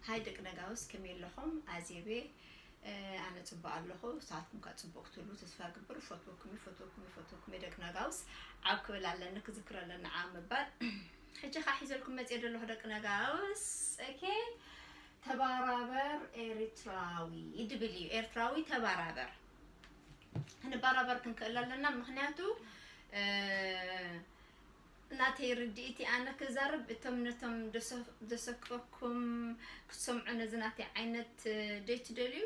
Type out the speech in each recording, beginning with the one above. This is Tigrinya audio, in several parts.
ሃይ ደቂ ነጋውስ፣ ከመይ ኣለኹም? ኣዜቤ፣ ኣነ ጽቡቕ ኣለኹ። ንስኻትኩም ከኣ ጽቡቕ ክትህልዉ ተስፋ እገብር። ፈትወኩም እየ፣ ፈትወኩም እየ፣ ፈትወኩም እየ ደቂ ነጋውስ። ዓው ክብል ኣለኒ፣ ክዝክር ኣለኒ ዓው ምባል። ሕጂ ከኣ ሒዘልኩም መጽየ ዘለኹ ደቂ ነጋውስ። ኦኬ፣ ተባራበር ኤርትራዊ ድብል እዩ። ኤርትራዊ ተባራበር። ክንባራበር ክንክእል ኣለና፣ ምኽንያቱ፣ እ፣ ናተይ ርድኢት ኣነ ክዛረብ፣ እቶም ነቶም ዘሰ-፣ ዘሰክፈኩም ክትሰምዑ ነዚ ናተይ ዓይነት፣ እ፣ ደይትደልዩ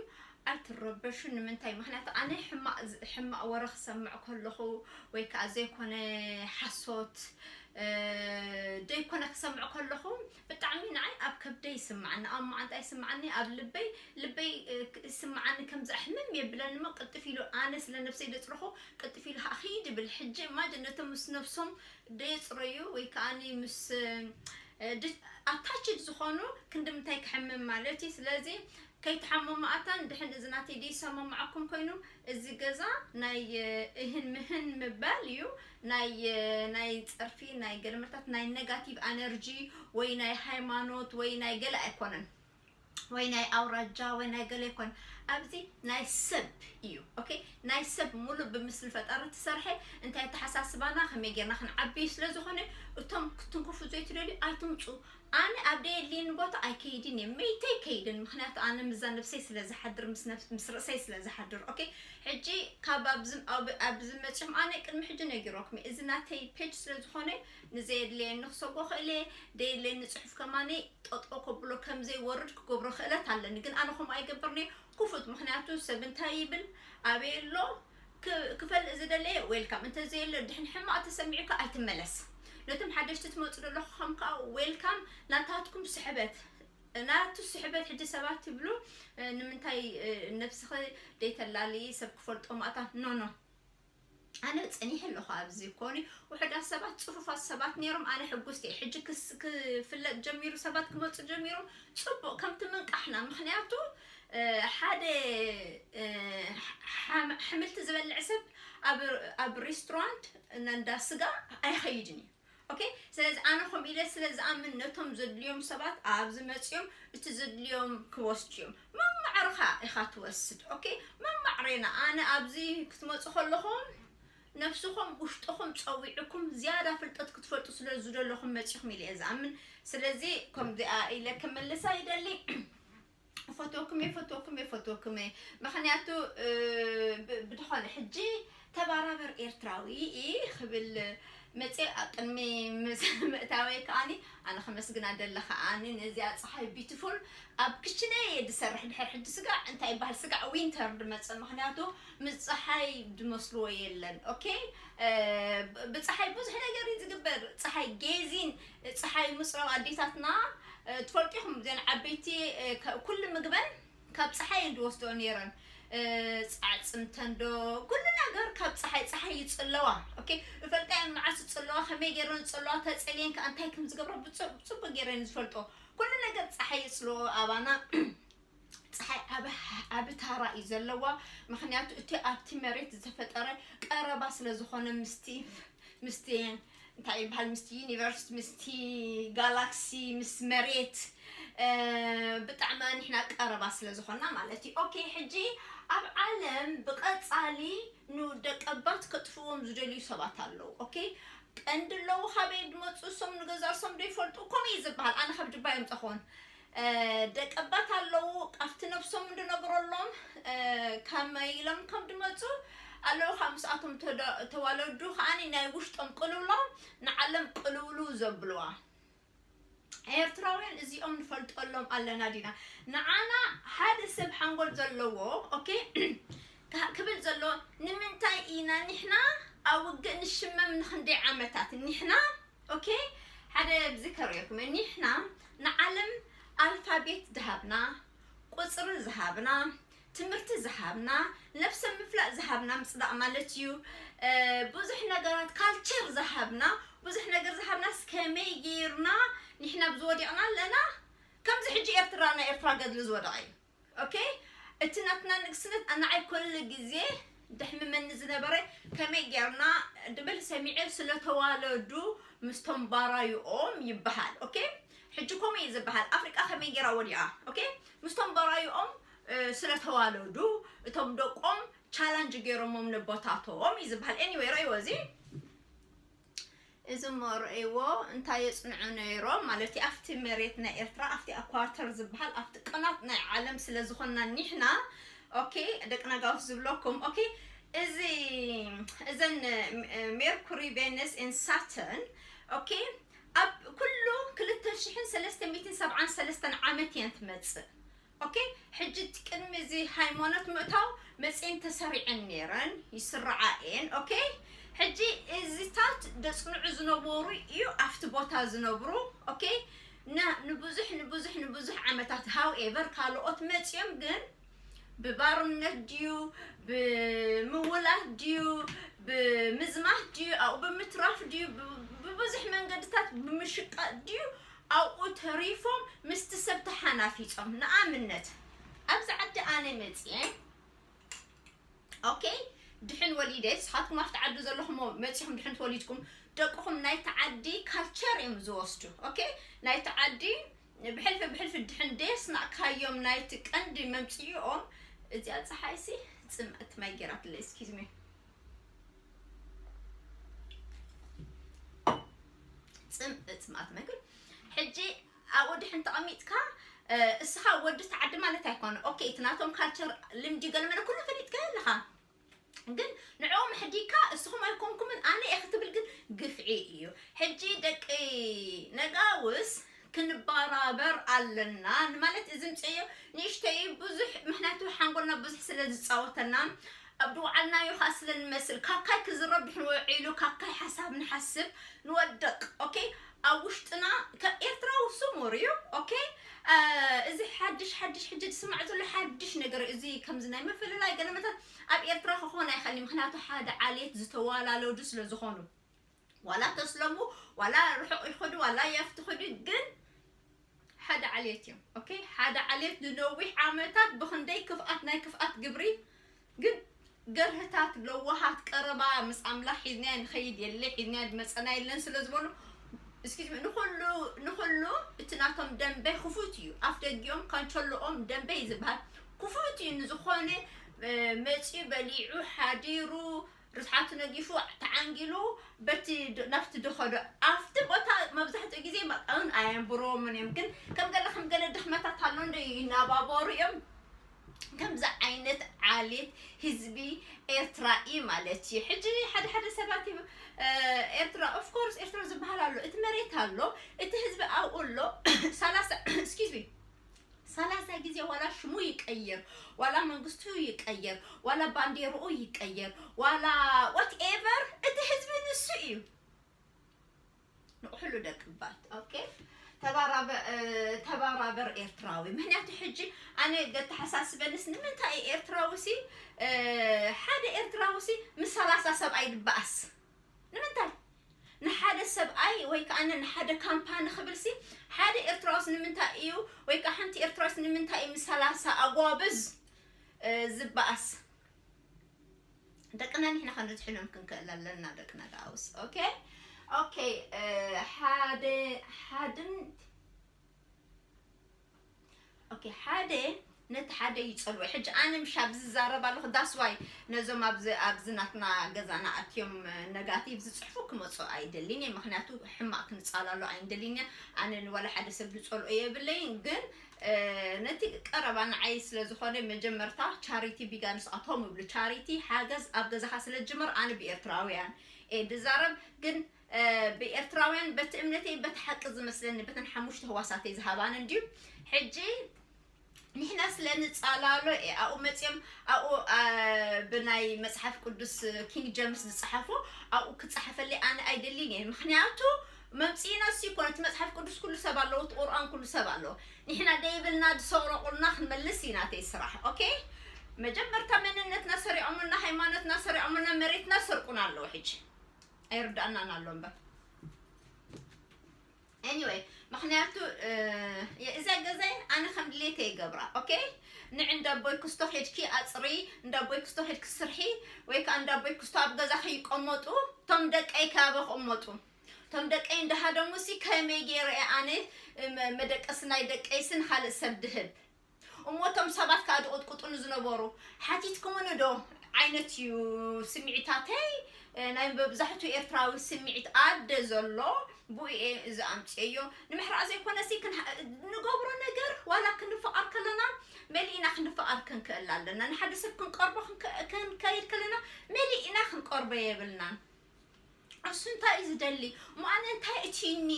ኣይትረበሹ። ንምንታይ? ምኽንያቱ ኣነ ሕማቕ ዝ-፣ ሕማቕ ወረ ክሰምዕ ከለኹ ወይ ከኣ ዘይኮነ ሓሶት፣ እ፣ ዘይኮነ ክሰምዕ ከለኹ ብጣዕሚ ንዓይ ኣብ ከብደይ ይስምዓኒ፣ ኣብ መዓንጣይ ይስምዓኒ፣ ኣብ ልበይ፣ ልበይ፣ እ፣ ክ-፣ ይስምዓኒ፣ ከም ዘሕምም የብለኒ እሞ ቅልጥፍ ኢሉ ኣነ ስለ ነብሰይ ደጽረኹ ቅልጥፍ ኢሉ ከኣ ኺድ ይብል። ሕጂ ኢማጅን ነቶም ምስ ነብሶም ደየጽረዩ ወይ ከኣ ምስ፣ እ፣ ድ-፣ ኣታችድ ዝኾኑ ክንዲ ምንታይ ክሕምም ማለት እዩ። ስለዚ ከይትሓመሙ ኣታ ንድሕን እዚ ናተይ ደይሰማማዓኩም ኮይኑ፣ እዚ ገዛ ናይ፣ እ፣ እህን ምህን ምባል እዩ። ናይ፣ እ፣ ናይ ጸርፊ፣ ናይ ገለመታት፣ ናይ ኔጋቲቭ ኣነርጂ ወይ ናይ ሃይማኖት ወይ ናይ ገለ ኣይኮነን። ወይ ናይ ኣውራጃ ወይ ናይ ገለ ኣይኮነን። ኣብዚ ናይ ሰብ እዩ። ኦኬ፣ ናይ ሰብ ሙሉእ ብምስሊ ፈጣሪ እትሰርሐ። እንታይ ኣተሓሳስባና ከመይ ጌርና ክንዓቢ ስለ ዝኾነ፣ እቶም ክትንክፉ ዘይትደልዩ ኣይትምጹ። ኣነ ኣብ ደየድልየኒ ቦታ ኣይከይድን እየ፣ መይተይ ከይድን። ምኽንያቱ ኣነ ምስዛ ነብሰይ ስለ ዝሓድር፣ ምስ ነብስ-፣ ምስ ርእሰይ ስለ ዝሓድር። ኦኬ፣ ሕጂ ካብ ኣብዚ፣ ኣብ-፣ ኣብዚ መጺኹም፣ ኣነ ቅድሚ ሕጂ ነጊረኩም እየ፣ እዚ ናተይ ፔጅ ስለ ዝኾነ ንዘየድልየኒ ክሰጎ ክእል እየ፣ ደየድልየኒ ጽሑፍ ከማኒ ጠጠው ከብሎ ከም ዘይወርድ ክገብሮ ክእለት ኣለኒ። ግን ኣነ ከምኡ ኣይገብርን እየ። ክፉት፣ ምኽንያቱ ሰብ እንታይ ይብል፣ ኣበይ ኣሎ፣ ክ-፣ ክፈልጥ ዝደለየ ዌልካም። እንተ ዘየሎ፣ ድሕን ሕማቕ ተሰሚዑካ ኣይትመለስ። ነቶም ሓደሽቲ ትመጹ ዘለኹም ከኣ ዌልካም፣ ናታትኩም ስሕበት። ናቱ ስሕበት ሕጂ ሰባት ይብሉ፣ እ፣ ንምንታይ፣ እ፣ ነብስኺ ደይተላሊ ሰብ ክፈልጦ ማእታ? ኖ፣ ኖ። ኣነ ጸኒሐ ኣለኹ ኣብዚ ኮኒ። ውሑዳት ሰባት፣ ጽፉፋት ሰባት ነይሮም፣ ኣነ ሕጉስቲ እየ። ሕጂ ክስ-፣ ክፍለጥ ጀሚሩ፣ ሰባት ክመጹ ጀሚሮም፣ ጽቡቕ፣ ከምቲ ምንቃሕና። ምኽንያቱ፣ እ፣ ሓደ፣ እ፣ ሓ-፣ ሓምልቲ ዝበልዕ ሰብ ኣብ፣ ኣብ ሬስቶራንት እና እንዳ ስጋ ኣይኸይድን እዩ። ኦኬ፣ ስለዚ ኣነ ከምኡ ኢለ ስለ ዝኣምን ነቶም ዘድልዮም ሰባት ኣብዚ መጽዮም እቲ ዘድልዮም ክወስዱ እዮም። መማዕርኻ ኢኻ ትወስድ። ኦኬ፣ መማዕሬና ኣነ ኣብዚ ክትመጹ ከለኹም ነፍስኹም ውሽጥኹም ጸዊዕኩም ዝያዳ ፍልጠት ክትፈልጡ ስለ ዝደለኹም መጺኹም ኢለ እየ ዝኣምን። ስለዚ ከምዚኣ ኢለ ክምልሳ ይደሊ። ፈትወኩም እየ፣ ፈትወኩም እየ፣ ፈትወኩም እየ። ምኽንያቱ፣ እ፣ ብ-፣ ብድኾነ ሕጂ ተባራበር ኤርትራዊ ክብል መጽእ ኣብ ቅድሚ ምስ-፣ ምእታወይ ከኣኒ ኣነ ከመስግና ደለ ከኣኒ ነዚኣ ጸሓይ ቢዩቲፉል ኣብ ክችነይ እየ ዝሰርሕ። ድሕር ሕጂ ስጋዕ እንታይ ይበሃል? ስጋዕ ዊንተር ድመጽእ፣ ምኽንያቱ ምስ ጸሓይ ድመስልዎ የለን። ኦኬ፣ እ፣ ብ-፣ ብጸሓይ ብዙሕ ነገር እዩ ዝግበር። ጸሓይ ጌዚን ጸሓይ ምጽራብ ኣዴታትና፣ እ፣ ትፈልጡ ኢኹም፣ እዘን ዓበይቲ፣ እ፣ ከ-፣ ኩሉ ምግበን ካብ ጸሓይ እየን ዝወስድኦ ነይረን። እ፣ ጻዕጽምተን ዶ፣ ኩሉ ነገር ካብ ጸሓይ፣ ጸሓይ ይጽለዋ። ኦኬ፣ ይፈልጣ እየን መዓስ ዝጽለዋ፣ ከመይ ገይረን ዝጽለዋ፣ ተጸልየን ከኣ እንታይ ከም ዝገብራ ብጽ-፣ ብጽቡቅ ገይረን ዝፈልጦ። ኩሉ ነገር ጸሓይ ይጽለዎ ኣባና። ጸሓይ ዓቢ፣ ዓቢ ታራ እዩ ዘለዋ። ምኽንያቱ እቲ ኣብቲ መሬት ዝተፈጠረ ቀረባ ስለ ዝኾነ ምስቲ፣ ምስቲ እንታይ ይበሃል፣ ምስቲ ዩኒቨርስ፣ ምስቲ ጋላክሲ፣ ምስ መሬት፣ እ፣ ብጣዕሚ ንሕና ቀረባ ስለ ዝኾንና ማለት እዩ። ኦኬ፣ ሕጂ ኣብ ዓለም ብቐጻሊ ንደቀባት ከጥፍዎም ዝደልዩ ሰባት ኣለዉ። ኦኬ፣ ቀንዲ ኣለዉ፣ ካበይ ድመጹ፣ እሶም ንገዛርሶም ዶ ይፈልጡ? ከምኡ እዩ ዝበሃል። ኣነ ካብ ጅባ የምጸኹን። እ፣ ደቀባት ኣለዉ፣ ኣብቲ ነብሶም እንድነግረሎም፣ እ፣ ከመይ ኢሎም ከም ድመጹ ኣለዉ። ካብ ምስኣቶም ተደ-፣ ተዋለዱ ከኣኒ ናይ ውሽጦም ቅልውላው ንዓለም ቅልውልው ዘብልዋ። ኤርትራውያን እዚኦም ንፈልጠሎም ኣለና ዲና? ንዓና ሓደ ሰብ ሓንጎል ዘለዎ፣ ኦኬ፣ ክብል ዘሎ፣ ንምንታይ ኢና ኒሕና ኣብ ውግእ ንሽመም ንኽንደይ ዓመታት? ኒሕና፣ ኦኬ፣ ሓደ ብዚ ከርእየኩም፣ ኒሕና ንዓለም ኣልፋቤት ዝሃብና፣ ቁጽሪ ዝሃብና፣ ትምህርቲ ዝሃብና፣ ነብሰ ምፍላጥ ዝሃብና፣ ምጽዳቕ ማለት እዩ። እ፣ ብዙሕ ነገራት፣ ካልቸር ዝሃብና፣ ብዙሕ ነገር ዝሃብና፣ ከመይ ጌርና ኒሕና ኣብዚ ወዲቕና ኣለና? ከምዚ ሕጂ ኤርትራ፣ ናይ ኤርትራ ገድሊ ዝወደቐ እዩ። ኦኬ? እቲ ናትና ንግስነት ንዓይ ኩሉ ግዜ ደሕምመኒ ዝነበረ፣ ከመይ ጌርና ድብል ሰሚዐ፣ ስለ ተዋለዱ ምስቶም ባራይኦም ይበሃል። ኦኬ? ሕጂ ከምኡ እዩ ዝበሃል። ኣፍሪቃ ከመይ ገይራ ወዲቓ? ኦኬ፣ ምስቶም በራይኦም ስለተዋለዱ እቶም ደቆም ቻላንጅ ገይሮሞም ነቦታቶም እዩ ዝበሃል። ኤኒወይ ረእይዎ እዚ እዚ እሞ ረእይዎ እንታይ የፅንዑ ነይሮም ማለት እዩ። ኣብቲ መሬት ናይ ኤርትራ ኣብቲ ኣኳተር ዝበሃል ኣብቲ ቅናት ናይ ዓለም ስለ ዝኾንና ኒሕና ኦኬ ደቂ ነጋውስ ዝብለኩም ኦኬ እዚ እዘን ሜርኩሪ ቬነስ ን ሳተርን ኦኬ ኣብ ኩሉ ክልተ ሽሕን ሰለስተ ሚእትን ሰብዓን ሰለስተን ዓመት እየን ትመፅእ። ኦኬ ሕጂ እቲ ቅድሚ እዚ ሃይማኖት ምእታው መፅኤን ተሰሪዐን ነይረን ይስርዓ እየን። ኦኬ ሕጂ እዚታት ደፅንዑ ዝነበሩ እዩ ኣብቲ ቦታ ዝነብሩ ኦኬ ንብዙሕ ንብዙሕ ንብዙሕ ዓመታት ሃውኤቨር ካልኦት መፅኦም ግን ብባርነት ድዩ ብምውላት ድዩ ብምዝማት ድዩ ኣብኡ ብምትራፍ ድዩ ብብዙሕ መንገድታት ብምሽቃጥ ድዩ ኣብኡ ተሪፎም ምስቲ ሰብ ተሓናፊፆም ንኣብነት ኣብዚ ዓዲ ኣነ መፅየ ኦኬ ድሕን ወሊደ ስኻትኩም ኣብቲ ዓዲ ዘለኹም መፂኹም ድሕን ተወሊድኩም ደቅኹም ናይቲ ዓዲ ካልቸር እዮም ዝወስዱ ኦኬ ናይቲ ዓዲ ብሕልፊ ብሕልፊ ድሕን ደየስናእካዮም ናይቲ ቀንዲ መምፅኢኦም እዚኣ ፀሓይሲ ፅምእቲ ማይ ገይራትለ ስኪዝሚ ፅምእቲ ማእት መግብ ሕጂ ኣብኡ ድሕን ተቐሚጥካ እስኻ ወዲ ተዓዲ ማለት ኣይኮነ ኦኬ እቲ ናቶም ካልቸር ልምዲ ገለመለ ኩሉ ፈሊጥካ ኣለኻ ግን ንዕኦም ሕዲካ እስኹም ኣይኮንኩምን ኣነ እየ ክትብል ግን ግፍዒ እዩ ሕጂ ደቂ ነጋውስ ክንባራበር ኣለና ንማለት እዚ ምፅዮ ንእሽተይ ብዙሕ ምክንያቱ ሓንጎልና ብዙሕ ስለ ዝፃወተና ኣብ ድውዓልናዮ ከዓ ስለ ንመስል ካካይ ክዝረብ ድሕን ውዒሉ ካካይ ሓሳብ ንሓስብ ንወድቅ ኦኬ ኣብ ውሽጥና ኤርትራዊ ስሙር እዩ ኦኬ እዚ ሓድሽ ሓድሽ ሕጂ ዝስማዕ ዘሎ ሓድሽ ነገር እዚ ከምዚ ናይ ምፍልላይ ገለመታት ኣብ ኤርትራ ክኾን ኣይኽእል ምክንያቱ ሓደ ዓሌት ዝተዋላለዱ ስለ ዝኾኑ ዋላ ተስለሙ ዋላ ርሑቕ ይኸዱ ዋላ ያፍቲ ኸዱ ግን ሓደ ዓሌት እዮም ኦኬ ሓደ ዓሌት ንነዊሕ ዓመታት ብክንደይ ክፍኣት ናይ ክፍኣት ግብሪ ግን ገርህታት ለዋሃት ቀረባ ምስ ኣምላኽ ሒዝናዮ ንኸይድ የለ ሒዝናዮ ዝመፀና የለን ስለ ዝበሉ እስኪ ንኹሉ ንኹሉ እቲ ናቶም ደንበ ክፉት እዩ ኣፍ ደጊኦም ካንቸሎኦም ደንበ እዩ ዝበሃል ክፉት እዩ ንዝኾነ መፂኡ በሊዑ ሓዲሩ ርስሓቱ ነጊፉ ተዓንጊሉ በቲ ናብቲ ድኸዶ ኣብቲ ቦታ መብዛሕትኡ ግዜ እውን ኣየንብርዎምን እዮም ግን ከም ገለ ከም ገለ ድኽመታት ኣሎ እንዶ ይናባበሩ እዮም ከምዚ ዓይነት ዓሌት ህዝቢ ኤርትራ እዩ ማለት እዩ ሕጂ ሓደ ሓደ ሰባት እዩ ኤርትራ ኦፍኮርስ ኤርትራ ዝበሃል ኣሎ እቲ መሬት ኣሎ እቲ ህዝቢ ኣብኡ ኣሎ ሳላሳ ስኪዝ ሰላሳ ግዜ ዋላ ሽሙ ይቀይር ዋላ መንግስቱ ይቀይር ዋላ ባንዴርኡ ይቀይር ዋላ ዋትኤቨር እቲ ህዝቢ ንሱ እዩ ንቁሕሉ ደቅባት ኦኬ ተባራበር ኤርትራዊ ምክንያቱ ሕጂ ኣነ ገተሓሳስበንስ ንምንታይ ኤርትራዊ ሲ ሓደ ኤርትራዊ ሲ ምስ ሰላሳ ሰብኣይ ድበኣስ ንምንታይ ንሓደ ሰብኣይ ወይ ከዓ ንሓደ ካምፓኒ ክብል ሲ ሓደ ኤርትራውስ ንምንታይ እዩ ወይ ከዓ ሓንቲ ኤርትራውስ ንምንታይ እዩ ምስ ሰላሳ ኣጓብዝ ዝበኣስ ደቅና ንሕና ከነዝሕሎም ክንክእል ኣለና ደቅና ዳውስ ኦኬ ኦኬ ሓደ ሓድን ኦኬ ሓደ ነቲ ሓደ ይጸልዎ ሕጂ ኣነ ምሽ ኣብዚ ዝዛረብ ኣለኹ that's why ነዞም ኣብዚ ኣብዚ ናትና ገዛና ኣትዮም negative ዝጽሕፉ ክመጹ ኣይደልን እየ ምክንያቱ ሕማቅ ክንጻላሉ ኣይንደልን እየ ኣነ ንወላ ሓደ ሰብ ዝጸልኦ የብለይን ግን ነቲ ቀረባ ንዓይ ስለ ዝኾነ መጀመርታ charity begins at home ይብሉ charity ሓገዝ ኣብ ገዛኻ ስለ ዝጅመር ኣነ ብኤርትራውያን እየ ዝዛረብ ግን ብኤርትራውያን በቲ እምነተይ በቲ ሓቂ ዝመስለኒ በተን ሓሙሽተ ህዋሳተይ ዝሃባን እንድዩ ሕጂ ንሕና ስለ ንጻላሎ እየ ኣብኡ መጽኦም ኣብኡ ብናይ መጽሓፍ ቅዱስ ኪንግ ጀምስ ዝጸሓፎ ኣብኡ ክጸሓፈለይ ኣነ ኣይደልን እየ ምክንያቱ መምጽኢና እሱ ይኮነ እቲ መጽሓፍ ቅዱስ ኩሉ ሰብ ኣለዎ እቲ ቁርኣን ኩሉ ሰብ ኣለዎ ንሕና ደይብልና ዝሰረቁልና ክንመልስ እዩ ናተይ ስራሕ ኦኬ መጀመርታ መንነትና ሰሪዖምና ሃይማኖትና ሰሪዖምና መሬትና ሰርቁና ኣለዎ ሕጂ ኣይርዳእናን ኣሎ እምበር anyway ምክንያቱ እዛ ገዛይ ኣነ ከም ድሌተ ይገብራ ኦኬ ንዕ እንዳቦይ ክስቶ ሄድኪ ኣፅሪ እንዳቦይ ክስቶ ሄድኪ ስርሒ ወይ ከዓ እንዳቦይ ክስቶ ኣብ ገዛ ከይቀመጡ እቶም ደቀይ ካበ ክቕመጡ እቶም ደቀይ እንዳሃደሙ ሲ ከመይ ገይረ እየ ኣነ መደቀሲ ናይ ደቀይ ስን ካልእ ሰብ ድህብ? እሞ እቶም ሰባት ከዓ ድቕጥቅጡኒ ዝነበሩ ሓቲትኩምኒ ዶ ዓይነት እዩ ስምዒታተይ? ናይ መብዛሕቱ ኤርትራዊ ስምዒት ኣደ ዘሎ ብኡ እየ እዚ ኣምፅኤዮ ንምሕራቕ ዘይኮነሲ ንገብሮ ነገር ዋላ ክንፈቓር ከለና መሊእና ክንፈቓር ክንክእል ኣለና። ንሓደ ሰብ ክንቀርቦ ክንከይድ ከለና መሊእና ክንቀርቦ የብልናን። እሱ እንታይ እዩ ዝደሊ እሞ ኣነ እንታይ እትይኒ?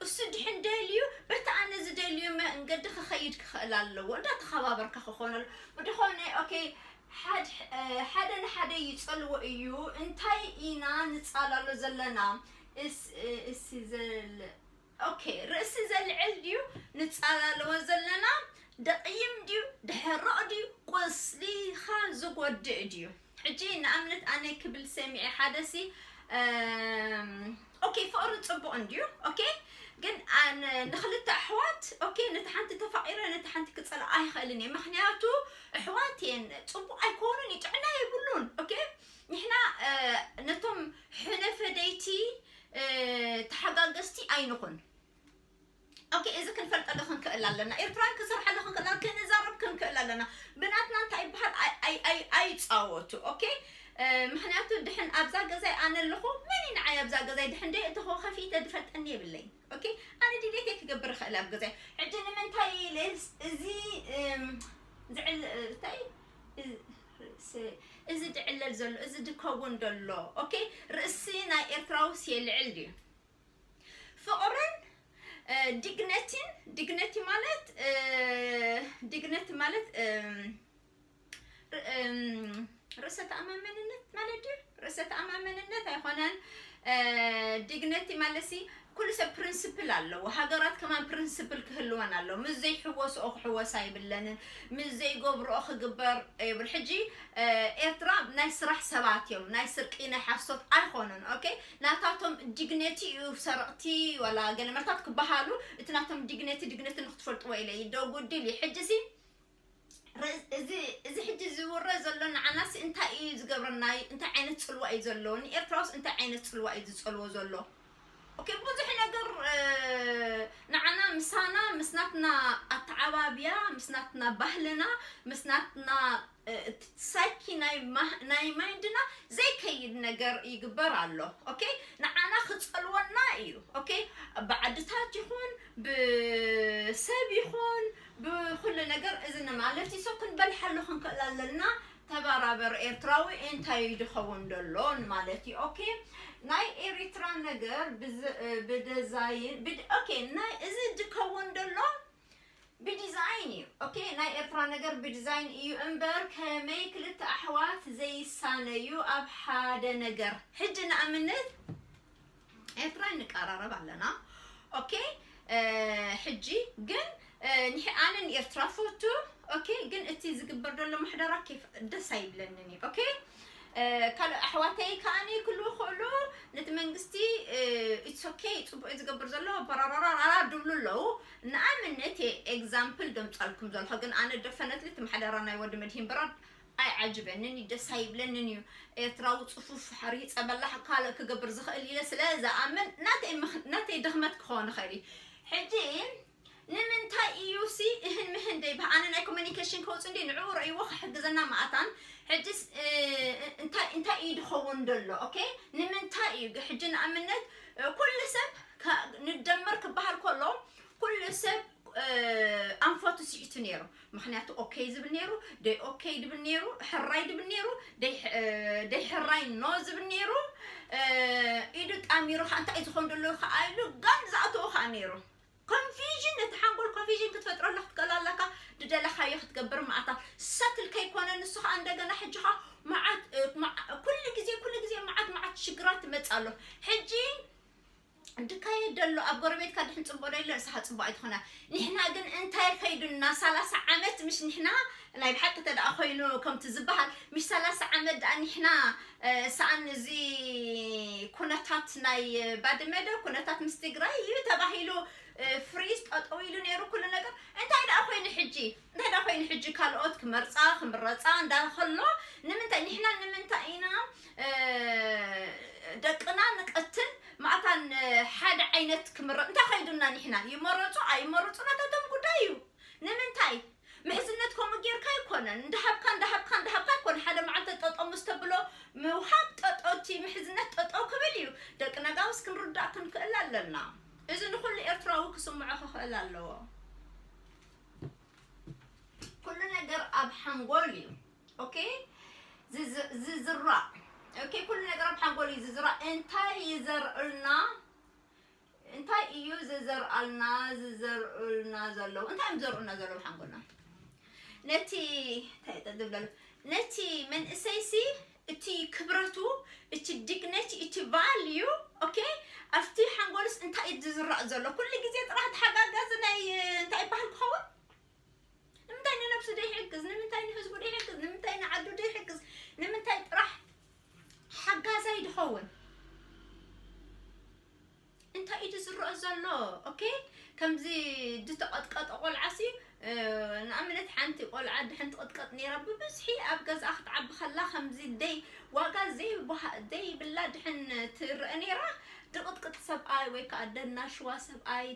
እሱ ድሕን ደልዩ በቲ ኣነ ዝደልዩ መንገዲ ክኸይድ ክኽእል ኣለዎ። እንዳተኸባበርካ ክኾነሉ ብድኾነ ኦኬ ሓደ ንሓደ ይጸልዎ እዩ። እንታይ ኢና ንጻላሎ ዘለና? እስ እስ ዘል ኦኬ ርእሲ ዘልዕል ድዩ ንጻላለዎ ዘለና? ደቕይም ድዩ ድሕረቕ ድዩ ቁስሊኻ ዝጎድእ ድዩ? ሕጂ ንኣብነት ኣነ ክብል ሰሚዐ ሓደ ሲ ኦኬ ፍቕሪ ጽቡቕ እንድዩ። ኦኬ ግን ንኽልተ ኣሕዋት ኦኬ ነቲ ሓንቲ ተፋቒረ ነቲ ሓንቲ ክጸልኣ ኣይኽእልን እየ። ምኽንያቱ ኣሕዋት እየን ጽቡቕ ኣይኮኑን እዩ ጥዕና የብሉን። ኦኬ ንሕና ነቶም ሕነ ፈደይቲ ተሓጋገዝቲ ኣይንኹን። ኦኬ እዚ ክንፈልጠሉ ክንክእል ኣለና። ኤርትራን ክሰርሓሉ ክንክእል ኣለና። ክንዛረብ ክንክእል ኣለና። ብናትና እንታይ ይበሃል ኣይፃወቱ። ኦኬ ምክንያቱ ድሕን ኣብዛ ገዛይ ኣነ ኣለኹ መን ንዓይ ኣብዛ ገዛይ ድሕን ደይ እተኸ ከፊተ ድፈልጠኒ የብለይ። ኦኬ ኣነ ድሌት ክገብር ይኽእል ኣብ ገዛይ። ሕጂ ንምንታይ ኢለ እዚ ዝዕል እንታይ እዚ ድዕለል ዘሎ እዚ ድከውን ደሎ ኦኬ ርእሲ ናይ ኤርትራውስ የልዕል ድዩ? ፍቕርን ዲግነቲን ዲግነቲ ማለት ዲግነቲ ማለት ርእሰ ተኣማመንነት ማለት ድዩ? ርእሰ ተኣማመንነት ኣይኮነን። ዲግነቲ ማለት ሲ ኩሉ ሰብ ፕሪንስፕል ኣለዎ። ሃገራት ከማን ፕሪንስፕል ክህልወን ኣለዎ። ምስ ዘይሕወስኦ ክሕወስ ኣይብለንን፣ ምስ ዘይገብርኦ ክግበር የብል። ሕጂ ኤርትራ ናይ ስራሕ ሰባት እዮም፣ ናይ ስርቂ ናይ ሓሶት ኣይኮኑን። ኦኬ ናታቶም ዲግነቲ እዩ። ሰረቕቲ ዋላ ገለ መርታት ክበሃሉ እቲ ናቶም ዲግነቲ ዲግነቲ ንክትፈልጥዎ ኢለ ይደጉድል እዩ። ሕጂ ሲ እዚ ሕጂ ዝውረ ዘሎ ንዓናሲ እንታይ እዩ ዝገብረና? እንታይ ዓይነት ፅልዋ እዩ ዘለዎ? ንኤርትራውስ እንታይ ዓይነት ፅልዋ እዩ ዝፀልዎ ዘሎ? ኦኬ ብዙሕ ነገር ንዓና ምሳና ምስ ናትና ኣተዓባብያ ምስ ናትና ባህልና ምስ ናትና ሳይኪ ናይ ማይንድና ዘይከይድ ነገር ይግበር ኣሎ። ኦኬ ንዓና ክፀልወና እዩ። ኦኬ ብዓድታት ይኹን ብሰብ ይኹን ብኩሉ ነገር እዚ ንማለት እዩ። ሰብ ክንበልሓሉ ክንክእል ኣለና። ተበራበር ኤርትራዊ እንታይ እዩ ዝኸውን ዘሎ ንማለት እዩ። ኦኬ ናይ ኤሪትራ ነገር ብደዛይን ኦኬ ናይ እዚ ዝኸውን ዘሎ ብዲዛይን እዩ። ኦኬ ናይ ኤርትራ ነገር ብዲዛይን እዩ እምበር ከመይ ክልተ ኣሕዋት ዘይሳነዩ ኣብ ሓደ ነገር። ሕጂ ንኣብነት ኤርትራ ንቀራረብ ኣለና። ኦኬ ሕጂ ግን ኣነ ንኤርትራ ፈቱ። ኦኬ ግን እቲ ዝግበር ዘሎ ማሕደራ ኬፍ ደስ ኣይብለንን እዩ። ኦኬ ካልእ ኣሕዋተይ ከዓኒ ክሉ ክእሉ ነቲ መንግስቲ ኢትስ ኦኬ ጽቡቅ ዝገብር ዘሎ በራራራራ ድብሉ ኣለዉ። ንኣብነት ኤግዛምፕል ደምጻልኩም ዘለኹ ግን ኣነ ደፈነትሊ እቲ ማሕደራ ናይ ወዲ መድሂን በራድ ኣይዓጅበንን እዩ፣ ደስ ኣይብለንን እዩ። ኤርትራዊ ጽፉፍ ሕርሂ ጸበላ ካልእ ክገብር ዝኽእል ኢለ ስለ ዝኣምን ናተይ ድኽመት ክኸውን ይኽእል እዩ። ሕጂ ንምንታይ እዩ ሲ እህን ምህን ደይ ብኣነ ናይ ኮሚኒኬሽን ከውፅ እንዲ ንዕኡ ረእይዎ ክሕግዘና ማእታን ሕጂ እንታይ እንታይ እዩ ድኸውን ደሎ? ኦኬ ንምንታይ እዩ ሕጂ ንኣብነት ኩሉ ሰብ ንደመር ክበሃል ከሎ ኩሉ ሰብ ኣንፈቱ ስዒቱ ነይሩ። ምክንያቱ ኦኬ ዝብል ነይሩ ደይ ኦኬ ድብል ነይሩ ሕራይ ድብል ነይሩ ደይ ሕራይ ኖ ዝብል ነይሩ። ኢዱ ጣሚሩ ከዓ እንታይ ዝኸውን ደሎ ከዓ ኢሉ ጋም ዝኣተዎ ከዓ ነይሩ። ኮንፊዥን ነቲ ሓንጎል ኮንፊዥን ክትፈጥረሉ ክትከል ኣለካ። ድደለካዮ ክትገብር ማእታ ሰትል ከይኮነ ንሱ ከዓ እንደገና ሕጂ ከዓ መዓት ኩሉ ግዜ ኩሉ ግዜ መዓት መዓት ሽግራት ትመፅ ኣሎ። ሕጂ ድካየ ደሎ ኣብ ጎረቤትካ ድሕን ፅቡቅ ደሎ ንስኻ ፅቡቅ ኣይትኾና። ንሕና ግን እንታይ ከይዱና ሰላሳ ዓመት ምሽ ንሕና ናይ ብሓቂ ተደኣ ኮይኑ ከምቲ ዝበሃል ምሽ ሰላሳ ዓመት ደኣ ንሕና ሰኣን እዚ ኩነታት ናይ ባድመ ዶ ኩነታት ምስ ትግራይ እዩ ተባሂሉ ፍሪዝ ጠጠው ኢሉ ነይሩ ኩሉ ነገር። እንታይ ደኣ ኮይኑ ሕጂ እንታይ ደኣ ኮይኑ ሕጂ ካልኦት ክመርፃ ክምረፃ እንዳከሎ ንምንታይ ንሕና ንምንታይ ኢና ደቅና ንቀትል ማእታን ዓይነት ክምረጥ እንታይ ከይዱና ንሕና? ይመረጹ ኣይመረጹ ናታቶም ጉዳይ እዩ። ንምንታይ? ምሕዝነት ከምኡ ጌርካ ኣይኮነን። እንዳሃብካ እንዳሃብካ እንዳሃብካ ኣይኮነ። ሓደ መዓልቲ ጠጠው ምስ ተብሎ ምውሃብ ጠጠው፣ እቲ ምሕዝነት ጠጠው ክብል እዩ። ደቂ ነጋውስ ክንርዳእ ክንክእል ኣለና። እዚ ንኹሉ ኤርትራዊ ክስምዖ ክኽእል ኣለዎ። ኩሉ ነገር ኣብ ሓንጎል እዩ። ኦኬ? ዝዝ- ዝዝራእ። ኦኬ? ኩሉ ነገር ኣብ ሓንጎል እዩ ዝዝራእ። እንታይ ይዘርእልና? እንታይ እዩ ዝዘርኣልና? ዝዘርእልና ዘለዉ እንታይ እዮም ዝዘርእልና ዘለዉ ሓንጎልና? ነቲ እንታይ ጠድብለሉ? ነቲ መንእሰይሲ እቲ ክብረቱ፣ እቲ ዲግነቲ፣ እቲ ቫልዩ፣ ኦኬ፣ ኣብቲ ሓንጎልስ እንታይ እዩ ዝዝራእ ዘሎ? ኩሉ ግዜ ጥራሕ ተሓጋጋዚ ናይ እንታይ ይበሃል ክኸውን? ንምንታይ ንነብሱ ዘይሕግዝ? ንምንታይ ንህዝቡ ዘይሕግዝ? ንምንታይ ንዓዱ ዘይሕግዝ? ንምንታይ ጥራሕ ሓጋዛይ ድኸውን? እንታይ እዩ ዝረአ ዘሎ? ኦኬ፣ ከምዚ ዝተቐጥቀጠ ቆልዓ ሲ ንኣብነት ሓንቲ ቆልዓ ድሕን ትቕጥቀጥ ነይራ፣ ብብዝሒ ኣብ ገዛኣ ክትዓቢ ከላ ከምዚ ደይ ዋጋ ዘይብላ ድሕን ትረአ ነይራ። ድቕጥቅጥ ሰብኣይ ወይ ከዓ ደናሽዋ ሰብኣይ፣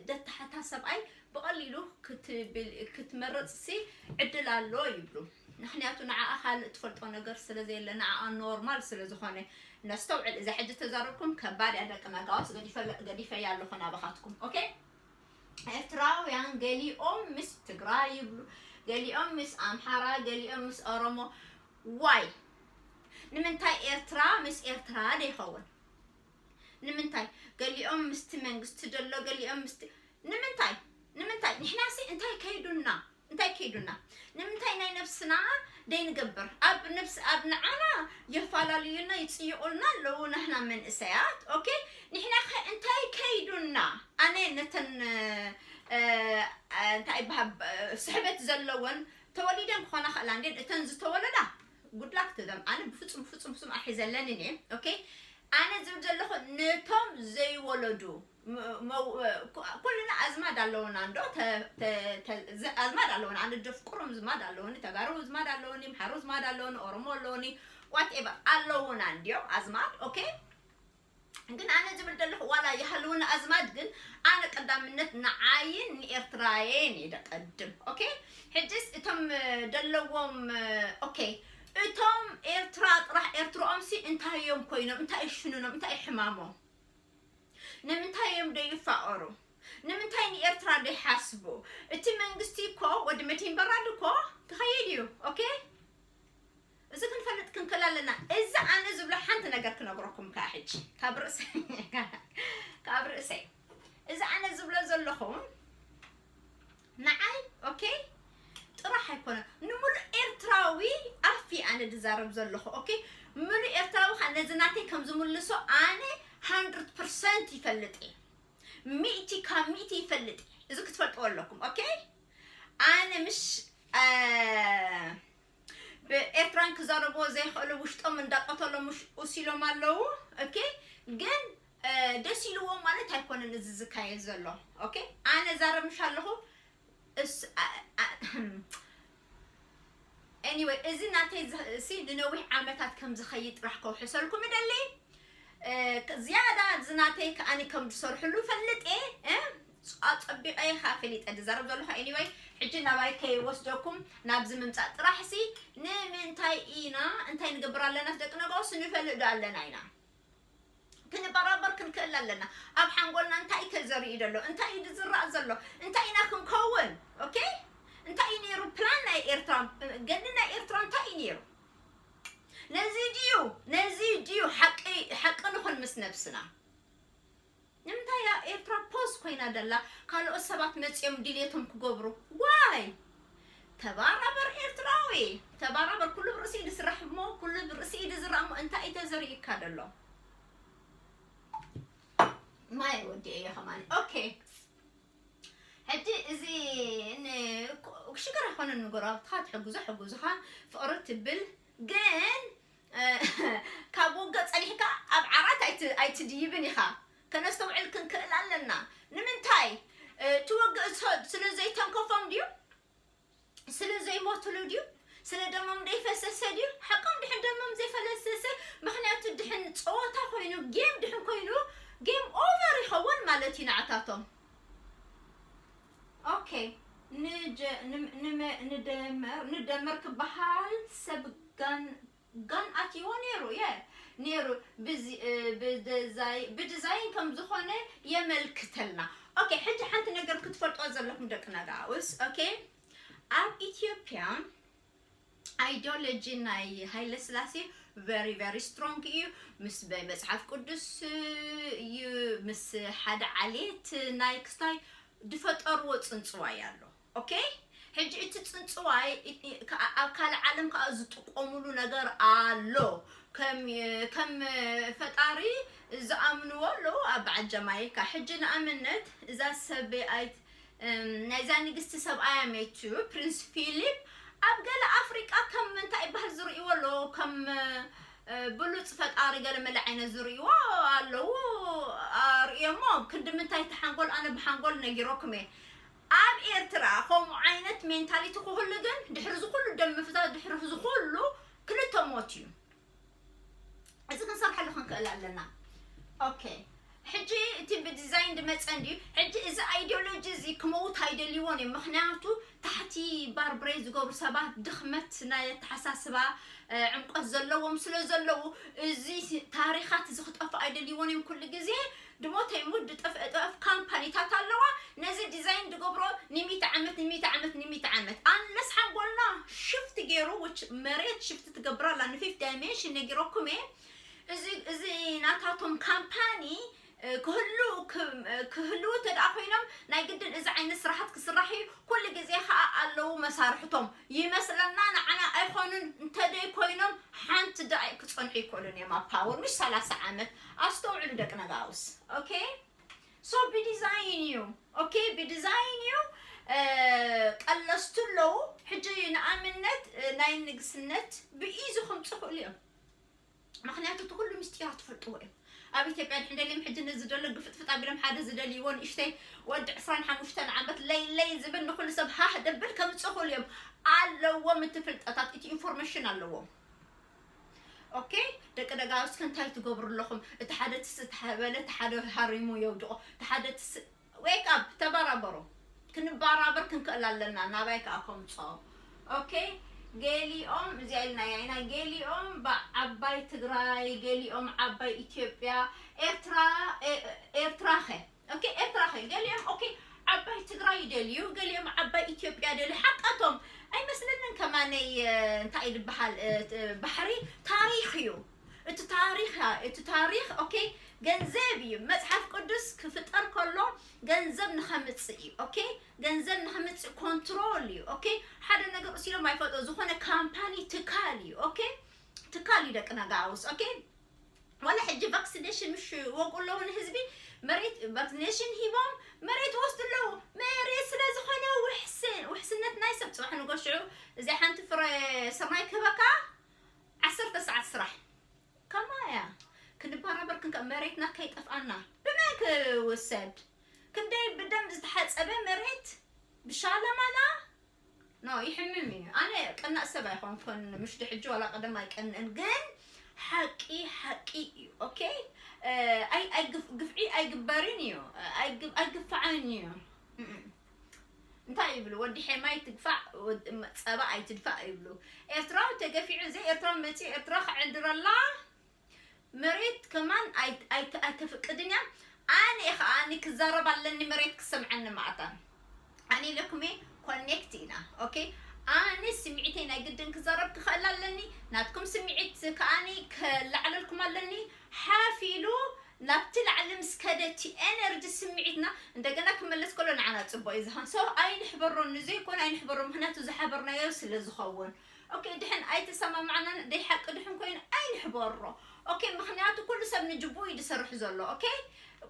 ደተሓታ ሰብኣይ ብቐሊሉ ክትመርፅሲ ዕድል ኣሎ ይብሉ። ምክንያቱ ንዓኣ ካልእ ትፈልጦ ነገር ስለዘየለ፣ ንዓኣ ኖርማል ስለዝኾነ። ነስተውዕል፣ እዛ ሕጂ ተዛረብኩም ከባድ እያ። ደቂ ነጋውስ ገዲፈያ ኣለኹ ናባኻትኩም። ኦኬ፣ ኤርትራውያን ገሊኦም ምስ ትግራይ ይብሉ፣ ገሊኦም ምስ ኣምሓራ፣ ገሊኦም ምስ ኦሮሞ። ዋይ? ንምንታይ ኤርትራ ምስ ኤርትራ ደይኸውን? ንምንታይ ገሊኦም ምስቲ መንግስቲ ደሎ፣ ገሊኦም ምስቲ ንምንታይ? ንምንታይ ንሕናሲ እንታይ ከይዱና? እንታይ ከይዱና? ንምንታይ ናይ ነብስና ደይንገብር? ኣብ ነብስ ኣብ ንዓና የፋላልዩና፣ ይጽይቑልና ኣለዉ ናህና መንእሰያት። ኦኬ፣ ንሕና ከ እንታይ ከይዱና? ኣነ ነተን እንታይ ይበሃል፣ ስሕበት ዘለወን ተወሊደን ክኾና ክእላ እንዴ፣ እተን ዝተወለዳ ጉድላክ ትደም። ኣነ ብፍጹም ፍጹም ፍጹም ኣሒዘለንን እየ። ኦኬ፣ ኣነ ዝብል ዘለኹ ነቶም ዘይወለዱ ኩልና ኣዝማድ ኣለውና እንዶ፣ ኣዝማድ ኣለውና። ኣነ ደፍቅሮም ዝማድ ኣለውኒ፣ ተጋሩ ዝማድ ኣለውኒ፣ ምሓሩ ዝማድ ኣለውኒ፣ ኦሮሞ ኣለውኒ፣ ዋትኤቨር ኣለውና እንዲዮም ኣዝማድ። ኦኬ፣ ግን ኣነ ዝብል ዘለኹ ዋላ ይሃልውኒ ኣዝማድ፣ ግን ኣነ ቀዳምነት ንዓይን ንኤርትራየን እየ ደቀድም። ኦኬ፣ ሕጅስ እቶም ደለዎም፣ ኦኬ፣ እቶም ኤርትራ ጥራሕ ኤርትራኦም ሲ እንታይ እዮም ኮይኖም፣ እንታይ ሽኑኖም፣ እንታይ ሕማሞም? ንምንታይ እዮም ደይፋቐሩ? ንምንታይ ንኤርትራ ደይሓስቡ? እቲ መንግስቲ እኮ ወዲ መድሂን በራድ እኮ ክኸይድ እዩ። ኦኬ፣ እዚ ክንፈልጥ ክንክእል ኣለና። እዚ ኣነ ዝብሎ ሓንቲ ነገር ክነግረኩም ከኣ ሕጂ ካብ ርእሰይ ካብ ርእሰይ እዚ ኣነ ዝብሎ ዘለኹ ንዓይ ኦኬ ጥራሕ ኣይኮነን፣ ንምሉእ ኤርትራዊ ኣፍ ኣነ ድዛረብ ዘለኹ። ኦኬ፣ ምሉእ ኤርትራዊ ከ ነዚ ናተይ ከም ዝምልሶ ኣነ ሃንድርድ ፐርሰንት ይፈልጥ እየ። ሚእቲ ካብ ሚእቲ ይፈልጥ እየ። እዚ ክትፈልጥዎ ኣለኩም። ኦኬ፣ ኣነ ምሽ ብኤርትራን ክዛረብዎ ዘይኽእሉ ውሽጦም እንዳቀተሎም ውሽ- ውሲሎም ኣለዉ። ኦኬ፣ ግን ደስ ኢልዎም ማለት ኣይኮነን እዚ ዝካየድ ዘሎ። ኦኬ፣ ኣነ ዛረብ ምሽ ኣለኹ። እስ- ኣ- ኣ- ኤኒወይ፣ እዚ ናተይ ዝ- ሲ ንነዊሕ ዓመታት ከም ዝኸይድ ጥራሕ ከውሕሰልኩም እደሊ። እ፣ ክ- ዝያዳ እዚ ናተይ ከኣኒ ከም ዝሰርሕሉ ፈልጥ እየ። እ፣ ጸ- ጸቢቐ እየ ከዓ ፈሊጠ ዝዛረብ ዘለኹ። ኤኒወይ፣ ሕጂ ናባይ ከይወስደኩም ናብዚ ምምጻእ ጥራሕ ሲ ንምንታይ ኢና እንታይ ንገብር ኣለና ደቂ ነጋውስ ንፈልጥ ዶ ኣለና ኢና? ክንበራበር ክንክእል ኣለና። ኣብ ሓንጎልና እንታይ እዩ ተዘሪኡ ዘሎ? እንታይ እዩ ዝዝራእ ዘሎ? እንታይ ኢና ክንከውን? ኦኬ፣ እንታይ እዩ ነይሩ ፕላን ናይ ኤርትራ? ገድሊ ናይ ኤርትራ እንታይ እዩ ነይሩ? ነዚ ድዩ ነዚ ድዩ ሓቂ ሓቂ ንኹን ምስ ነብስና? ንምንታይ እያ ኤርትራ ፖዝ ኮይና ደላ? ካልኦት ሰባት መጺኦም ድልየቶም ክገብሩ። ዋይ? ተባራበር ኤርትራዊ፣ ተባራበር። ኩሉ ብርእሲ እዩ ዝስራሕ እሞ፣ ኩሉ ብርእሲ እዩ ዝዝራእ እሞ፣ እንታይ እዩ ተዘሪእካ ደሎ? ማይ ወዲ እየ ከማን። ኦኬ፣ ሕጂ እዚ ን- ሽግር ኣይኮነን፣ ንጎረባብትኻ ትሕግዞ፣ ሕግዙኻ፣ ፍቕሪ ትብል። ግን ካብ ውግእ ጸኒሕካ ኣብ ዓራት ኣይት- ኣይትድይብን ኢኻ። ከነስተውዕል ክንክእል ኣለና። ንምንታይ? እቲ ውግእ ስለ ዘይተንከፎም ድዩ? ስለ ዘይሞትሉ ድዩ? ስለ ደሞም ዘይፈሰሰ ድዩ? ሓቆም ድሕን ደሞም ዘይፈለሰሰ፣ ምኽንያቱ ድሕን ጸወታ ኮይኑ፣ ጌም ድሕን ኮይኑ፣ ጌም ኦቨር ይኸውን። ጀ- ንም- ንመ- ንደመር ንደመር ክበሃል ሰብ ጋን ጋን ኣትይዎ ነይሩ የ ነይሩ ብዚ- እ፣ ብደዛይ- ብዲዛይን ከም ዝኾነ የመልክተልና። ኦኬ፣ ሕጂ ሓንቲ ነገር ክትፈልጦ ዘለኩም ደቂ ነጋውስ። ኦኬ፣ ኣብ ኢትዮጵያ ኣይዲዮሎጂ ናይ ሃይለ ስላሴ very very strong እዩ። ምስ በ- መጽሓፍ ቅዱስ እዩ፣ ምስ ሓደ ዓሌት ናይ ክስታይ ዝፈጠርዎ ጽንጽዋይ ኣሎ። ኦኬ፣ ሕጂ እቲ ጽንጽዋይ እ- እ- ከ- ኣብ ካልእ ዓለም ከዓ ዝጥቀሙሉ ነገር ኣሎ። ከም ከም ፈጣሪ ዝኣምንዎ ኣለዉ ኣብ በዓል ጀማይካ። ሕጂ ንኣብነት እዛ ሰበኣይት እም፣ ናይዛ ንግስቲ ሰብኣያ ሜቱ ፕሪንስ ፊሊፕ ኣብ ገለ ኣፍሪቃ ከም እንታይ ይበሃል ዝርእይዎ ኣሎ፣ ከም እ፣ ብሉፅ ፈጣሪ ገለ መለ ዓይነት ዝርእይዎ ኣለዉ። ኣርእየሞ ክንዲ ምንታይ እቲ ሓንጎል ኣነ ብሓንጎል ነጊረኩም እየ። ኣብ ኤርትራ ከምኡ ዓይነት ሜንታሊቲ ክህሉ ግን ድሕሪ ዝኩሉ ደም ምፍሳስ ድሕሪ ዝኩሉ ክልተ ሞት እዩ። እዚ ክንሰርሐሉ ክንክእል ኣለና። ኦኬ፣ ሕጂ እቲ ብዲዛይን ዝመፀ እንድዩ። ሕጂ እዚ ኣይዲዮሎጂ እዚ ክመውት ኣይደልይዎን እዮም። ምክንያቱ ታሕቲ ባርብሬ ዝገብሩ ሰባት ድኽመት ናይ ኣተሓሳስባ እ፣ ዕምቆት ዘለዎም ስለ ዘለዉ እዚ ታሪኻት እዚ ክጠፍእ ኣይደልይዎን እዮም። ኩሉ ግዜ ድሞተ ይሙት ድጠፍእ ጠፍ ካምፓኒታት ኣለዋ። ነዚ ዲዛይን ድገብሮ ንሚእቲ ዓመት ንሚእቲ ዓመት ንሚእቲ ዓመት ኣንለስ ሓንጎልና ሽፍት ገይሩ ውች መሬት ሽፍት ትገብር ኣላ ንፊፍት ዳይሜንሽን ነጊረኩም እየ። እዚ እዚ ናታቶም ካምፓኒ እ፣ ክህሉ ክህልዉ እንተ ደኣ ኮይኖም ናይ ግድን እዚ ዓይነት ስራሓት ክስራሕ እዩ። ኩሉ ግዜ ከዓ ኣለዉ መሳርሕቶም ይመስለና ንዓና ኣይኮኑን እንተደይ ኮይኖም ሓንቲ ደቂቅ ክፀንሑ ይክእሉን እዮም ኣብ ፓወር ምሽ ሰላሳ ዓመት። ኣስተውዕሉ ደቂ ነጋውስ። ኦኬ፣ ሶ ብዲዛይን እዩ። ኦኬ፣ ብዲዛይን እዩ። እ፣ ቀለስቱ ኣለዉ። ሕጂ ንኣብነት እ፣ ናይ ንግስነት ብኢዚ ክምፁ ክእሉ እዮም። ምክንያቱ እቲ ኩሉ ምስጢራት ትፈልጥዎ እዮም። ኣብ ኢትዮጵያ ድሕን ደልዮም ሕጂ ነዚ ዘሎ ግፍጥፍጥ ኣቢሎም ሓደ ዝደልይዎ ንእሽተይ ወዲ ዕስራን ሓሙሽተን ዓመት ለይ ለይ ዝብል ንኩሉ ሰብ ሃህ ደብል ከምፅእ ክእሉ እዮም። ኣለዎም እቲ ፍልጠታት እቲ ኢንፎርሜሽን ኣለዎም። ኦኬ፣ ደቂ ደጋውስ ከ እንታይ ትገብሩ ኣለኹም? እቲ ሓደ ትስ እቲ በለ እቲ ሓደ ሃሪሙ የውድቆ እቲ ሓደ ትስ ዌክ ኣፕ ተባራበሩ። ክንባራበር ክንክእል ኣለና ናባይ ከዓ ከምፅኦ። ኦኬ፣ ገሊኦም እዚኣ ኢልናያ ኢና። ገሊኦም ዓባይ ትግራይ፣ ገሊኦም ዓባይ ኢትዮጵያ፣ ኤርትራ ኤርትራ ኸ ኦኬ፣ ኤርትራ ኸ ገሊኦም ኦኬ ዓባይ ትግራይ ይደልዩ፣ ገሊኦም ዓባይ ኢትዮጵያ ደልዩ። ሓቃቶም ኣይመስለንን ከማነይ እንታይ ዝበሃል ባሕሪ ታሪኽ እዩ። እቲ ታሪኽ እቲ ታሪኽ ኦኬ ገንዘብ እዩ። መፅሓፍ ቅዱስ ክፍጠር ከሎ ገንዘብ ንኸምፅእ እዩ። ኦኬ፣ ገንዘብ ንኸምፅእ ኮንትሮል እዩ። ኦኬ፣ ሓደ ነገር እሲሎም ኣይፈጦ ዝኾነ ካምፓኒ ትካል እዩ። ኦኬ፣ ትካል እዩ ደቂ ነጋውስ። ኦኬ፣ ዋላ ሕጂ ቫክሲኔሽን ምሽ ወቁ ኣለዉ ንህዝቢ መሬት ቫክሲኔሽን ሂቦም መሬት ወስዱ ኣለዉ። መሬት ስለ ዝኾነ ውሕስን ውሕስነት ናይ ሰብ ፅባሕ ንጎሽዑ እዚኣ ሓንቲ ፍረ ስርናይ ክህበካ ዓሰርተ ሰዓት ስራሕ ከማያ ክንበራበር ክንከ መሬትና ከይጠፍኣና ብመን ክውሰድ? ክንደይ ብደም ዝተሓፀበ መሬት ብሻለማና ኖ ይሕምም እዩ። ኣነ ቀናእ ሰብ ኣይኮንኩን ምሽ ድሕጂ ዋላ ቀደም ኣይቀንእን ግን ሓቂ ሓቂ እዩ። ኦኬ፣ ኣይ ኣይ ግፍ- ግፍዒ ኣይግበርን እዩ። ኣይ ግፍ- ኣይግፋዕን እዩ። እም። እንታይ ይብሉ ወዲ ሔማይ ትግፋዕ ወዲ- ም- ፀባ ኣይትድፋእ ይብሉ። ኤርትራዊ ተገፊዑ ዘይ ኤርትራዊ መፅኡ ኤርትራ ክዕንድረላ መሬት ከማን ኣይ- ኣይ- ኣይተፍቅድን እያ። ኣነ ከዓኒ ክዛረብ ኣለኒ መሬት ክሰምዐኒ ማዕታ ኣነ ኢለኩሜ ኮኔክት ኢና። ኦኬ፣ ኣነ ስምዒተይ ናይ ግድን ክዛረብ ክኽእል ኣለኒ። ናትኩም ስምዒት ከዓኒ ከላዕለልኩም ኣለኒ። ሓፍ ኢሉ ናብቲ ላዕሊ ምስ ከደ እቲ ኤነርጂ ስምዒትና እንደገና ክመለስ ከሎ ንዓና ፅቡቅ እዩ ዝኸውን። ሶ ኣይንሕበሮ ንዘይኮነ ኣይንሕበሮ ምክንያቱ ዝሓበርናዮ ስለ ዝኸውን። ኦኬ፣ ድሕን ኣይተሰማማዕናን ደይ ሓቂ ድሕን ኮይኑ ኣይንሕበሮ። ኦኬ፣ ምክንያቱ ኩሉ ሰብ ንጅቡ እዩ ዝሰርሕ ዘሎ። ኦኬ፣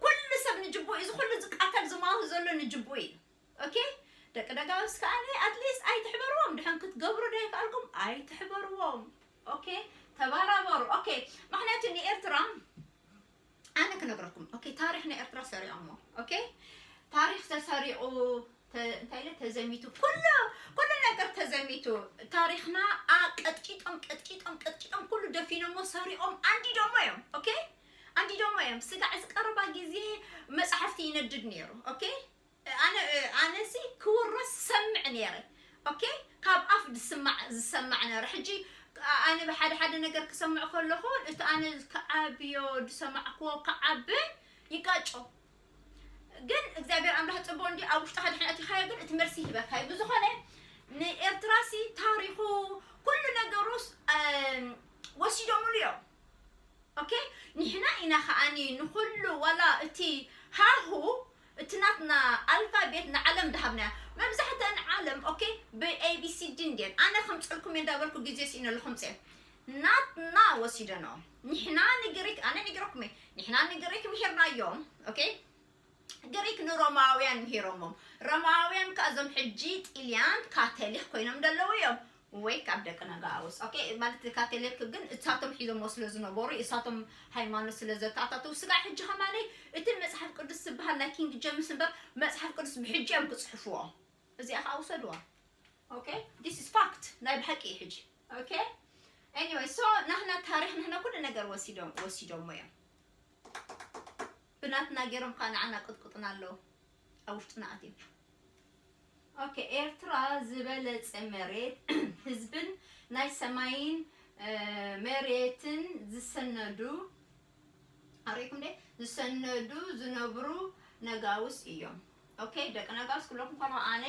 ኩሉ ሰብ ንጅቡ እዩ ዝኩሉ ዝቃተል ዝማቱ ዘሎ ንጅቡ እዩ። ኦኬ፣ ደቂ ደጋውስ ከዓኒ ኣትሊስት ኣይትሕበርዎም። ድሕን ክትገብሩ ደይከኣልኩም ኣይትሕበርዎም። ኦኬ፣ ተባራበሩ። ኦኬ፣ ምክንያቱ ንኤርትራ ኣነ ክነግረኩም። ኦኬ፣ ታሪኽ ናይ ኤርትራ ሰሪዖሞ። ኦኬ፣ ታሪኽ ተሰሪቑ ተ- እንታይ ኢለ ተዘሚቱ ኩሉ ኩሉ ነገር ተዘሚቱ ታሪኽና ኣቀጥቂጦም ቀጥቂጦም ቀጥቂጦም ኩሉ ደፊኖሞ ሰሪቖም ኣንዲዶሞ እዮም። ኦኬ፣ ኣንዲዶሞ እዮም። ስጋዕ ዝቀረባ ግዜ መፅሓፍቲ ይነድድ ነይሩ። ኦኬ፣ ኣነ ኣነሲ ክውረስ ሰምዕ ነይረ። ኦኬ፣ ካብ ኣፍ ዝስማዕ ዝሰማዕ ነይረ። ሕጂ ኣነ ብሓደ ሓደ ነገር ክሰምዕ ከለኹ እቲ ኣነ ክዓብዮ ዝሰማዕክዎ ክዓብን ይጋጮ። ግን እግዚኣብሔር ኣምላኽ ጽቡቕ እንዲ ኣብ ውሽጥኻ ድሕን ኣቲኻዮ ግን እቲ መልሲ ይህበካ እዩ። ብዝኾነ ንኤርትራሲ ታሪኹ ኩሉ ነገሩስ ወሲዶምሉ እዮም። ኦኬ፣ ንሕና ኢና ከዓኒ ንኹሉ ዋላ እቲ ሃሁ እቲ ናትና ኣልፋቤት ንዓለም ድሃብናያ። መብዛሕተን ዓለም ኦኬ ብኤቢሲዲ እንድየን ኣነ ከምፀልኩም እንዳበልኩ ግዜ ስኢነሉ ከምፀ ናትና ወሲደንኦ። ንሕና ንግሪክ ኣነ ንግረኩም እየ። ንሕና ንግሪክ ምሂርናዮም። ኦኬ፣ ግሪክ ንሮማውያን ምሂሮሞም። ሮማውያን ከ እዞም ሕጂ ጥልያን ካቶሊክ ኮይኖም ደለዉ እዮም። ወይ ካብ ደቂ ነጋውስ ኦኬ ማለት ካቶሊክ ግን እሳቶም ሒዞሞ ስለ ዝነበሩ እሳቶም ሃይማኖት ስለ ዘተኣታተው ስጋዕ ሕጂ ከማለይ እቲ መፅሓፍ ቅዱስ ዝበሃል ናይ ኪንግ ጀምስ እምበር መፅሓፍ ቅዱስ ብሕጂ እዮም ክፅሕፍዎ። እዚኣ ከዓ ውሰድዋ። ኦኬ፣ this is fact፣ ናይ ብሓቂ እዩ። ሕጂ ኦኬ፣ anyway so ናህና ታሪኽ ናህና ኩሉ ነገር ወሲዶም ወሲዶሞ እዮም። ብናትና ገይሮም ከዓ ንዓና ቅጥቅጥና ኣለዉ ኣብ ውሽጥና ኣትዮም። ኦኬ፣ ኤርትራ ዝበለጸ መሬት ህዝብን ናይ ሰማይን መሬትን ዝሰነዱ ኣርእኩም ደ ዝሰነዱ ዝነብሩ ነጋውስ እዮም። ኦኬ፣ ደቂ ነጋውስ ክብለኩም ከሎ ኣነ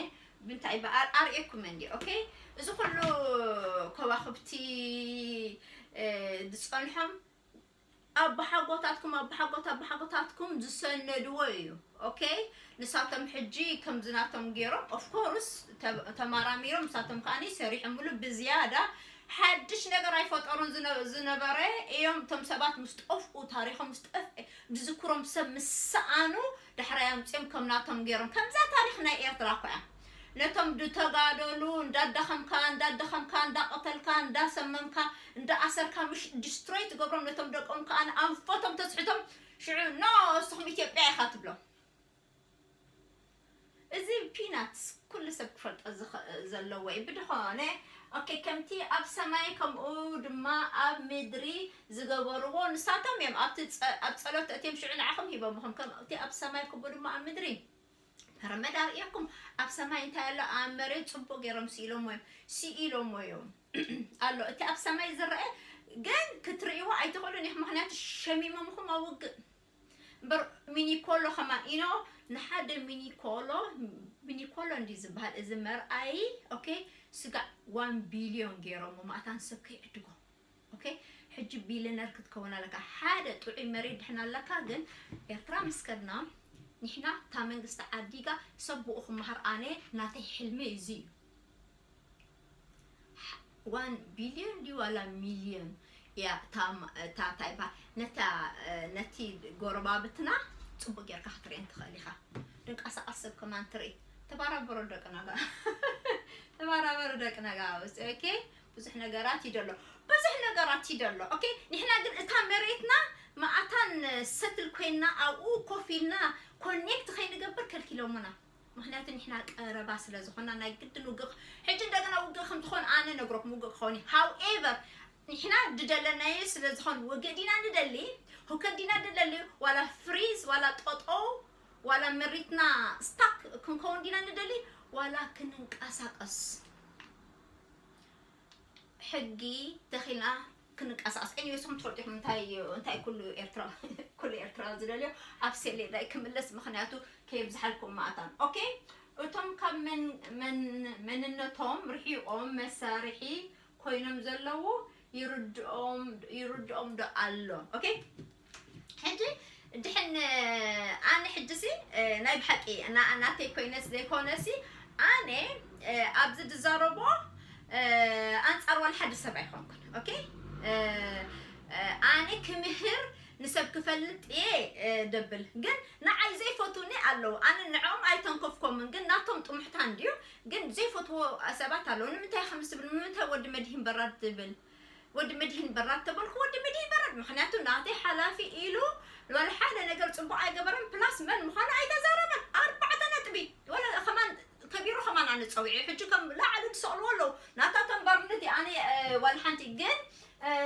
ብንታይ በኣር ኣርእኩም እንዲ። ኦኬ፣ እዚ ኩሉ ከዋክብቲ ዝጸንሖም ኣቦሓጎታትኩም ኣቦሓጎት ኣቦሓጎታትኩም ዝሰነድዎ እዩ። ኦኬ፣ ንሳቶም ሕጂ ከምዚ ናቶም ገይሮም of course ተመራሚሮም ንሳቶም ከዓኒ ሰሪሖምሉ ብዝያዳ ሓድሽ ነገር ኣይፈጠሩን ዝነ- ዝነበረ እዮም። እቶም ሰባት ምስ ጠፍኡ ታሪኾም ምስ ጠፍአ ዝዝክሮም ሰብ ምስ ሰኣኑ ዳሕራይ ኣምፅኦም ከም ናቶም ገይሮም ከምዛ ታሪኽ ናይ ኤርትራ እኮ እያ። ነቶም ዝተጋደሉ እንዳዳኸምካ እንዳዳኸምካ እንዳቐተልካ እንዳሰመምካ እንዳኣሰርካ ምሽ ዲስትሮይ ትገብሮም ነቶም ደቆም ከዓ ኣንፈቶም ተስሕቶም ሽዑ ኖ እስኹም ኢትዮጵያ ኢኻ ትብሎም። እዚ ፒናትስ ኩሉ ሰብ ክፈልጦ ዝኸ- ዘለዎ እዩ። ብድኾነ ኦኬ ከምቲ ኣብ ሰማይ ከምኡ ድማ ኣብ ምድሪ ዝገበርዎ ንሳቶም እዮም። ኣብቲ ጸ- ኣብ ጸሎት እትዮም ሽዑ ንዓኹም ሂቦምኹም ከምቲ ኣብ ሰማይ ከምኡ ድማ ኣብ ምድሪ። ረመድ ኣርእየኩም ኣብ ሰማይ እንታይ ኣሎ ኣብ መሬት ጽቡቅ ገይሮም ስኢሎሞ እዮም ስኢሎሞ እዮም ኣሎ እቲ ኣብ ሰማይ ዝረአ ግን ክትርእይዎ ኣይትኽእሉን ኢኹም ምክንያቱ ሸሚሞምኹም ኣብ ውግእ እምበር ሚኒኮሎ ከማን ኢኖ ንሓደ ሚኒኮሎ ሚኒኮሎ እንዲ ዝበሃል እዚ መርኣይ ኦኬ ስጋዕ ዋን ቢልዮን ገይሮሞ ማእታን ሰብ ከይዕድጎ ኦኬ ሕጂ ቢልነር ክትከውን ኣለካ ሓደ ጥዑይ መሬት ድሕን ኣለካ ግን ኤርትራ ምስ ከድና ንሕና እታ መንግስቲ ዓዲጋ ሰብ ብኡ ክመሃር ኣነ ናተይ ሕልሚ እዚ እዩ ዋን ቢልዮን ድዩ ዋላ ሚልዮን እያ እታ እታ እንታይ ይበሃል ነታ ነቲ ጎረባብትና ፅቡቅ ጌርካ ክትርእየን ትኽእል ኢኻ ድንቃሳቃስ ሰብ ከማን ትርኢ ተባራበሮ ደቂ ነጋ ተባራበሮ ደቂ ነጋ ውፅኦኬ ብዙሕ ነገራት ይደሎ ብዙሕ ነገራት ይደሎ ኦኬ ንሕና ግን እታ መሬትና መኣታን ሰትል ኮይንና ኣብኡ ኮፍ ኢልና ኮኔክት ከይንገብር ከልኪሎሙና ምክንያቱ ንሕና ቀረባ ስለ ዝኾና ናይ ግድን ውግእ ሕጂ እንደገና ውግእ ከም ትኾን ኣነ ነግረኩም ውግእ ክኸውን however ንሕና ድደለናዮ ስለ ዝኾን ውግእ ዲና ንደሊ ሁከት ዲና ንደሊ ዋላ ፍሪዝ ዋላ ጠጠው ዋላ መሪትና ስታክ ክንከውን ዲና ንደሊ ዋላ ክንንቀሳቀስ ሕጊ ተኺልና ክንቀሳቀስ እኔ ንስኹም ትፈልጡ ኢኹም እንታይ እንታይ ኩሉ ኤርትራ ኩሉ ኤርትራ ዝደልዮ ኣብ ሴሌዳይ ክምለስ ምክንያቱ ከየብዝሓልኩም ማእታን ኦኬ እቶም ካብ መንነቶም ርሒቆም መሳርሒ ኮይኖም ዘለዉ ይርድኦም ይርድኦም ዶ ኣሎ ኦኬ ሕጂ ድሕን ኣነ ሕጂ ሲ ናይ ብሓቂ ናተይ ኮይነስ ዘይኮነሲ ኣነ ኣብዚ ዝዛረቦ ኣንፃር ዋላ ሓደ ሰብ ኣይኮንኩን ኦኬ ኣነ ክምህር ንሰብ ክፈልጥ እየ ደብል ግን ንዓይ ዘይፈትውኒ ኣለዉ ኣነ ንዕኦም ኣይተንከፍኮምን ግን ናቶም ጥሙሕታ እንድዩ ግን ዘይፈትዎ ሰባት ኣለዉ ንምንታይ ከምስብል ንምንታይ ወዲ መድሂን በራድ ትብል ወዲ መድሂን በራድ ተበልኩ ወዲ መድሂን በራድ ምክንያቱ ናተይ ሓላፊ ኢሉ ወላ ሓደ ነገር ፅቡቅ ኣይገበረን ፕላስ መን ምኳኑ ኣይተዛረበን ኣርባዕተ ነጥቢ ወላ ከማን ከቢሩ ከማን ኣነ ፀዊዑ ሕጂ ከም ላዕሊ ዝሰቅልዎ ኣለዉ ናታቶም ባርነት ኣነ ዋላ ሓንቲ ግን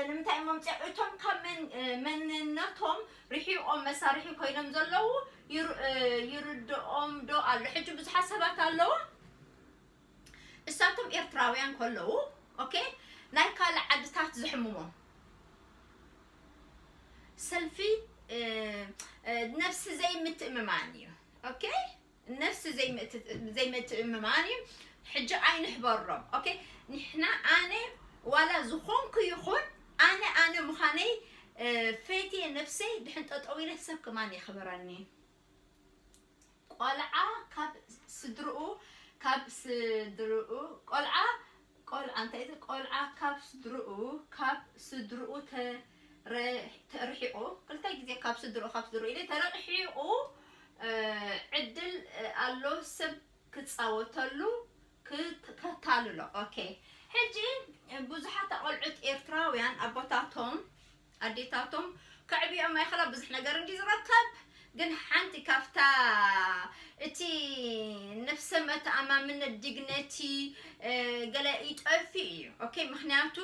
ንምንታይ እሞም እቶም ካብ መንነቶም ርሒቆም መሳርሒ ኮይኖም ዘለዉ ይርድኦም ዶ ኣሎ ሕጂ ብዙሓት ሰባት ኣለዉ እሳቶም ኤርትራውያን ከለዉ፣ ኦኬ፣ ናይ ካልእ ዓድታት ዝሕምሞም ሰልፊ፣ እ፣ እ፣ ነብሲ ዘይምትእምማን እዩ። ኦኬ፣ ነብሲ ዘይምት-፣ ዘይምትእምማን እዩ። ሕጂ ኣይንሕበሮም። ኦኬ፣ ንሕና፣ ኣነ ዋላ ዝኾንኩ ይኹን፣ ኣነ ኣነ ምዃነይ፣ እ፣ ፈትየ ነብሰይ ድሕን ጠጠው ኢለ ሰብ ከማን የኽብረኒ። ቆልዓ ካብ ስድርኡ፣ ካብ ስድርኡ፣ ቆልዓ፣ ቆልዓ እንታይ እዩ? ቆልዓ ካብ ስድርኡ፣ ካብ ስድርኡ ተረ-፣ ተርሒቑ፣ ክልተ ግዜ ካብ ስድርኡ፣ ካብ ስድርኡ ኢለ ተረሒቑ፣ እ፣ ዕድል፣ እ፣ ኣሎ ሰብ ክጻወተሉ፣ ክት-፣ ከታልሎ። ኦኬ። ሕጂ ብዙሓት ኣቆልዑት ኤርትራውያን ኣቦታቶም ኣዴታቶም ከዕብዮም ኣይኽእላ፣ ብዙሕ ነገር እንዲ ዝረከብ፣ ግን ሓንቲ ካብታ እቲ ነፍሰ መተኣማምነት፣ ዲግነቲ፣ እ፣ ገለ ይጠፊእ እዩ። ኦኬ፣ ምኽንያቱ፣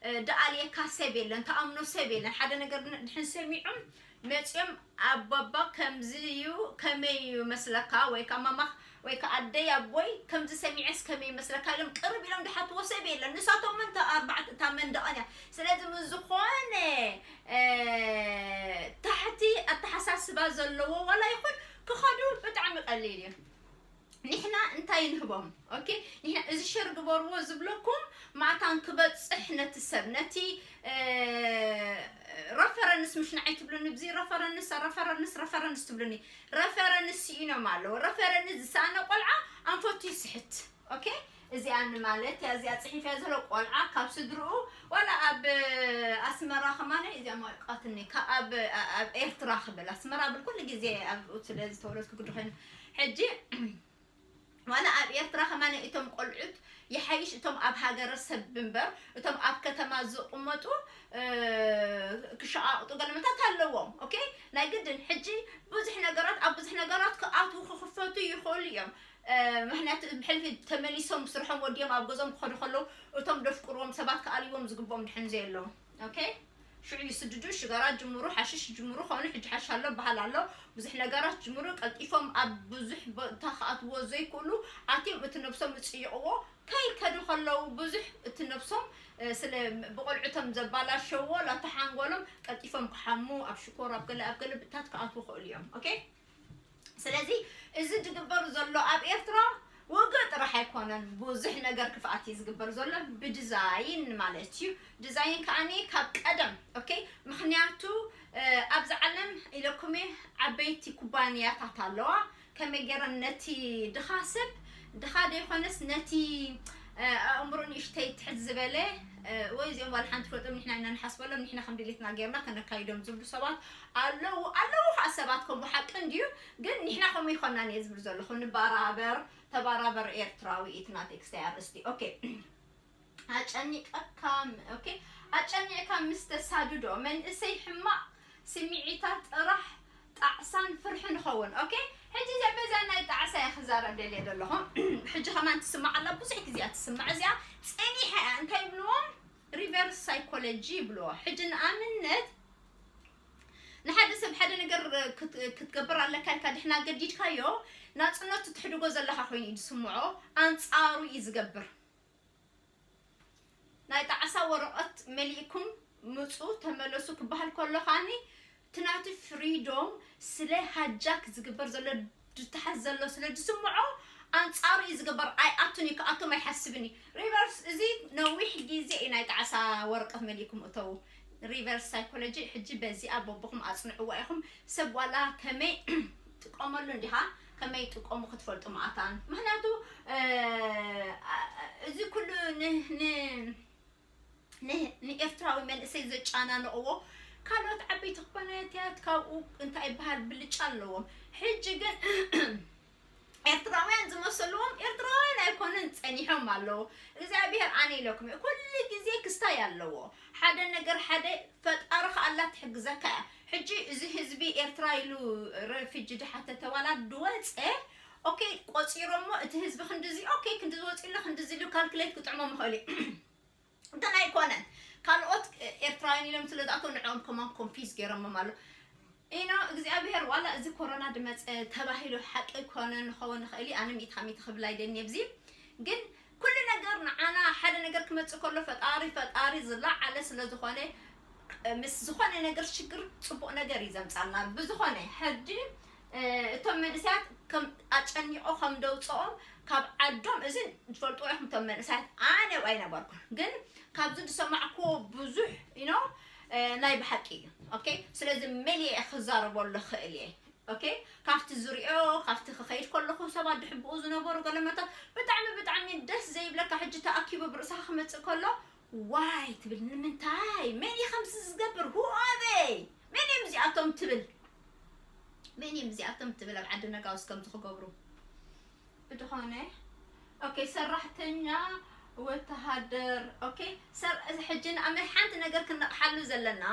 እ፣ ደኣልየካ ሰብ የለን፣ ተኣምኖ ሰብ የለን። ሓደ ነገር ን-፣ ድሕን ሰሚዖም መጺኦም ኣባባ ከምዚ እዩ፣ ከመይ እዩ መስለካ? ወይ ከዓ ማማ ወይ ከዓ ኣደይ ኣቦይ ከምዚ ሰሚዐስ ከመይ ይመስለካ ኢሎም ቅርብ ኢሎም ድሓትዎ ሰብ የለን። ንሳቶም እንተ ኣርባዕተ እታ መንደቐን እያ። ስለዚ ምስ ዝኾነ፣ እ፣ ታሕቲ ኣተሓሳስባ ዘለዎ ዋላ ይኹን ክኸዱ ብጣዕሚ ቀሊል እዩ። ንሕና እንታይ ንህቦም? ኦኬ፣ ንሕና እዚ ሸር ግበርዎ ዝብለኩም ማእታን ክበጽሕ ነቲ ሰብ፣ ነቲ፣ እ፣ ረፈረንስ ምሽ ንዓይ ትብሉኒ፣ ብዚ ረፈረንስ፣ ረፈረንስ፣ ረፈረንስ ትብሉኒ። ረፈረንስ ስኢኖም ኣለዉ። ረፈረንስ ዝሰኣነ ቆልዓ ኣንፈቱ ይስሕት። ኦኬ፣ እዚኣ ንማለት እያ፣ እዚኣ ጽሒፍያ ዘሎ ቆልዓ ካብ ስድርኡ፣ ዋላ ኣብ ኣስመራ ከማነ፣ እዚኣ መውቃትኒ፣ ካብ ኣብ፣ ኣብ ኤርትራ ክብል፣ ኣስመራ ብል ኩሉ ግዜ ኣብኡ ስለ ዝተወለድኩ ግዲ ኮይኑ። ሕጂ ዋላ ኣብ ኤርትራ ከማነ እቶም ቆልዑት ይሓይሽ እቶም ኣብ ሃገረሰብ እምበር፣ እቶም ኣብ ከተማ ዝቕመጡ፣ እ፣ ክሸቓቕጡ ገለመታት ኣለዎም። ኦኬ፣ ናይ ግድን ሕጂ ብዙሕ ነገራት፣ ኣብ ብዙሕ ነገራት ክኣትዉ ክኽፈቱ ይኽእሉ እዮም። እ፣ ምኽንያቱ ብሕልፊ ተመሊሶም ስርሖም ወዲኦም ኣብ ገዞም ክኸዱ ከለዉ፣ እቶም ደፍቅርዎም ሰባት ክኣልይዎም ዝግብኦም ድሕን ዘየለዉ። ኦኬ፣ ሽዑ ይስድዱ፣ ሽጋራ ጅምሩ፣ ሓሽሽ ጅምሩ፣ ኾኑ ሕጂ ሓሽ ኣሎ፣ በሃል ኣሎ፣ ብዙሕ ነገራት ጅምሩ፣ ቀልጢፎም ኣብ ብዙሕ ቦታ ክኣትዎ ዘይክእሉ ኣትዮም እቲ ነብሶም እጽይቕዎ፣ ከይከዱ ከለዉ ብዙሕ እቲ ነብሶም፣ እ፣ ስለ ብቆልዑቶም ዘባላሸዎ ላታ ሓንጎሎም ቀልጢፎም ክሓሙ፣ ኣብ ሽኮር፣ ኣብ ገለ፣ ኣብ ገለ ብታት ክኣትዉ ክእሉ እዮም። ኦኬ? ስለዚ እዚ ዝግበር ዘሎ ኣብ ኤርትራ ውግእ ጥራሕ ኣይኮነን፣ ብዙሕ ነገር ክፍኣት እዩ ዝግበር ዘሎ ብዲዛይን ማለት እዩ። ዲዛይን ከኣኒ ካብ ቀደም፣ ኦኬ? ምኽንያቱ፣ እ፣ ኣብዚ ዓለም ኢለኩም እየ፣ ዓበይቲ ኩባንያታት ኣለዋ። ከመይ ገይረን ነቲ ድኻ ሰብ፣ ድኻ ዘይኮነስ ነቲ፣ እ፣ ኣእምሮ ንእሽተይ ትሕት ዝበለ፣ እ፣ ወይ እዚኦም ዋላ ሓንቲ ፈልጦም፣ ንሕና ኢና ንሓስበሎም፣ ንሕና ከም ድሌትና ገይርና ከነካይዶም ዝብሉ ሰባት ኣለዉ፣ ኣለዉ ኸዓ ሰባት ከምኡ ሓቂ እንድዩ። ግን ንሕና ከምኡ ይኮናን እየ ዝብል ዘለኹ። ንባራበር፣ ተባራበር ኤርትራዊ ኢትና ቴክስታይ ኣርእስቲ። ኦኬ። ኣጨኒቀካ፣ ኦኬ። ኣጨኒቅካ ምስ ተሳድዶ መንእሰይ ሕማቅ ስምዒታት ጥራሕ ጣዕሳን ፍርሒ ንኸውን። ኦኬ። ሕጂ እዚኣ በዛ ናይ ጣዕሳ እየ ክዛረብ ደልየ ዘለኹ። ሕጂ ከማን ትስማዕ ኣላ፣ ብዙሕ ግዜ እያ ትስማዕ። እዚኣ ጸኒሓ እያ። እንታይ ይብልዎም? ሪቨርስ ሳይኮሎጂ ይብልዎ። ሕጂ ንኣብነት ንሓደ ሰብ ሓደ ነገር ክት-፣ ክትገብር ኣለካ ኢልካ ድሕና ገዲድካዮ፣ ናጽነቱ ትሕድጎ ዘለኻ ኮይኑ እዩ ዝስምዖ፣ ኣንጻሩ እዩ ዝገብር። ናይ ጣዕሳ ወረቐት መሊእኩም ምጹ፣ ተመለሱ ክበሃል ከሎ ከኣኒ፣ እቲ ናቱ ፍሪዶም ስለ ሃጃክ ዝግበር ዘሎ፣ ድተሓዝ ዘሎ ስለ ዝስምዖ፣ ኣንጻሩ እዩ ዝግበር፣ ኣይኣቱን እዩ፣ ክኣቶም ኣይሓስብን እዩ። ሪቨርስ፣ እዚ ነዊሕ ግዜ እዩ ናይ ጣዕሳ ወረቐት መሊእኩም እተዉ። ሪቨርስ ሳይኮሎጂ፣ ሕጂ በዚኣ በቦኹም ኣጽንዕዋ ኢኹም። ሰብ ዋላ ከመይ ጥቀመሉ እንዲኻ፣ ከመይ ጥቀሙ ክትፈልጡ መኣታን። ምኽንያቱ፣ እ፣ እ፣ እዚ ኩሉ ን-፣ ን-፣ ን-፣ ንኤርትራዊ መንእሰይ ዘጫናንቕዎ ካልኦት ዓበይቲ ኩባንያታት ካብኡ እንታይ ይበሃል ብልጫ ኣለዎም። ሕጂ ግን ኤርትራውያን ዝመሰልዎም ኤርትራውያን ኣይኮኑን ጸኒሖም ኣለዉ። እግዚኣብሔር ኣነ ኢለኩም እዩ። ኩሉ ግዜ ክስታይ ኣለዎ። ሓደ ነገር ሓደ ፈጣሪ ከኣላ ትሕግዘካ እያ። ሕጂ እዚ ህዝቢ ኤርትራ ኢሉ ረፊጂ ድሓተተ ዋላ ድወጸ፣ ኦኬ፣ ቆጺሮሞ እቲ ህዝቢ ክንድዚ፣ ኦኬ፣ ክንድዚ ወጺኡሎ፣ ክንድዚ ኢሉ ካልኩሌት ክጥዕሞም ይኽእል እዩ። ግን ኣይኮነን። ካልኦት ኤርትራውያን ኢሎም ስለ ዝኣተው ንዕኦም ከማን ኮንፊዝ ገይሮሞም ኣሎ። ኢኖ እግዚኣብሔር ዋላ እዚ ኮሮና ድመጸ ተባሂሉ ሓቂ ኮነ ንኸውን ንኽእል እዩ። ኣነ ሚእቲ ካብ ሚእቲ ክብል ኣይደልኒ ኣብዚ። ግን ኩሉ ነገር ንዓና ሓደ ነገር ክመጽእ ከሎ ፈጣሪ ፈጣሪ ዝለዓለ ስለ ዝኾነ ምስ ዝኾነ ነገር ሽግር ጽቡቕ ነገር እዩ ዘምጻልና። ብዝኾነ ሕጂ እቶም መንእሰያት ከም ኣጨኒቆ ከም ደውፅኦም ካብ ዓዶም እዚ ትፈልጥዎ ኢኹም። እቶም መንእሰያት ኣነ ኣይነበርኩን ግን ካብዚ ዝሰማዕክዎ ብዙሕ ኢኖ ናይ ብሓቂ እዩ። ኦኬ ስለዚ መሊኤ ክዛረበሉ ክእል እየ። ኦኬ ካብቲ ዝሪኦ ካብቲ ክኸይድ ከለኹ ሰባት ድሕብኡ ዝነበሩ ገለመታት ብጣዕሚ ብጣዕሚ ደስ ዘይብለካ ሕጂ ተኣኪቡ ብርእስኻ ክመፅእ ከሎ ዋይ ትብል ንምንታይ መን እዩ ከምዚ ዝገብር who are they መን እዮም እዚኣቶም ትብል መን እዮም እዚኣቶም ትብል ኣብ ዓዲ ነጋውስ ከምዚ ክገብሩ ብድኾነ ኦኬ ሰራሕተኛ ወተሃደር ኦኬ ሰር እዚ ሕጂ ንኣመት ሓንቲ ነገር ክንነቕሓሉ ዘለና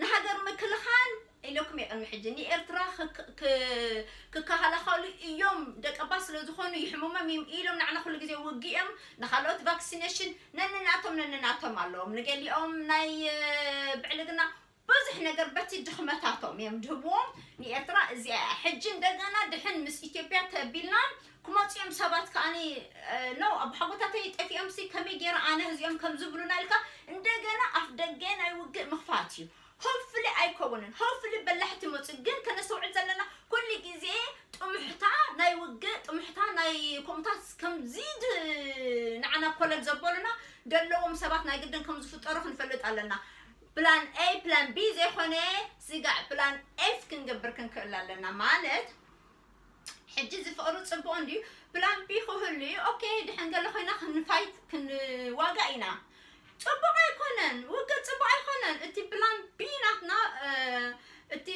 ንሃገር ምክልኻል ኢለኩም የቐድሚ ሕጂ ንኤርትራ ክከላኸሉ እዮም ደቀባት ስለ ዝኾኑ ይሕሙሞም እዮም ኢሎም ንዓና ኩሉ ግዜ ውግኦም ንካልኦት ቫክሲኔሽን ነንናቶም ነንናቶም ኣለዎም ንገሊኦም ናይ ብዕልግና ብዙሕ ነገር በቲ ድኽመታቶም እዮም ድህብዎም ንኤርትራ እዚኣ ሕጂ እንደገና ድሕን ምስ ኢትዮጵያ ተቢልና ክመፅኦም ሰባት ከዓኒ ነው ኣቦሓጎታተይ ጠፊኦም ሲ ከመይ ገይረ ኣነ እዚኦም ከም ዝብሉና ኢልካ እንደገና ኣፍ ደገ ናይ ውግእ ምኽፋት እዩ። ሆፍሊ ኣይከውንን ሆፍሊ በላሕቲ መፁ ግን ከነስተውዕል ዘለና ኩሉ ግዜ ጥሙሕታ ናይ ውግእ ጥሙሕታ ናይ ከምኡታት ከምዚ ንዓና ኮለል ዘበሉና ዘለዎም ሰባት ናይ ግድን ከም ዝፍጠሩ ክንፈልጥ ኣለና። ፕላን ኤ ፕላን ቢ ዘይኮነ ስጋዕ ፕላን ኤፍ ክንገብር ክንክእል ኣለና ማለት ሕጂ ዝፍቕሩ ፅቡቕ እንድዩ ፕላን ቢ ክህሉ እዩ ኦኬ ድሕን ገለ ኮይና ክንፋይት ክንዋጋ ኢና ፅቡቕ ኣይኮነን ውግእ ፅቡቕ ኣይኮነን እቲ ፕላን ቢ ናትና እቲ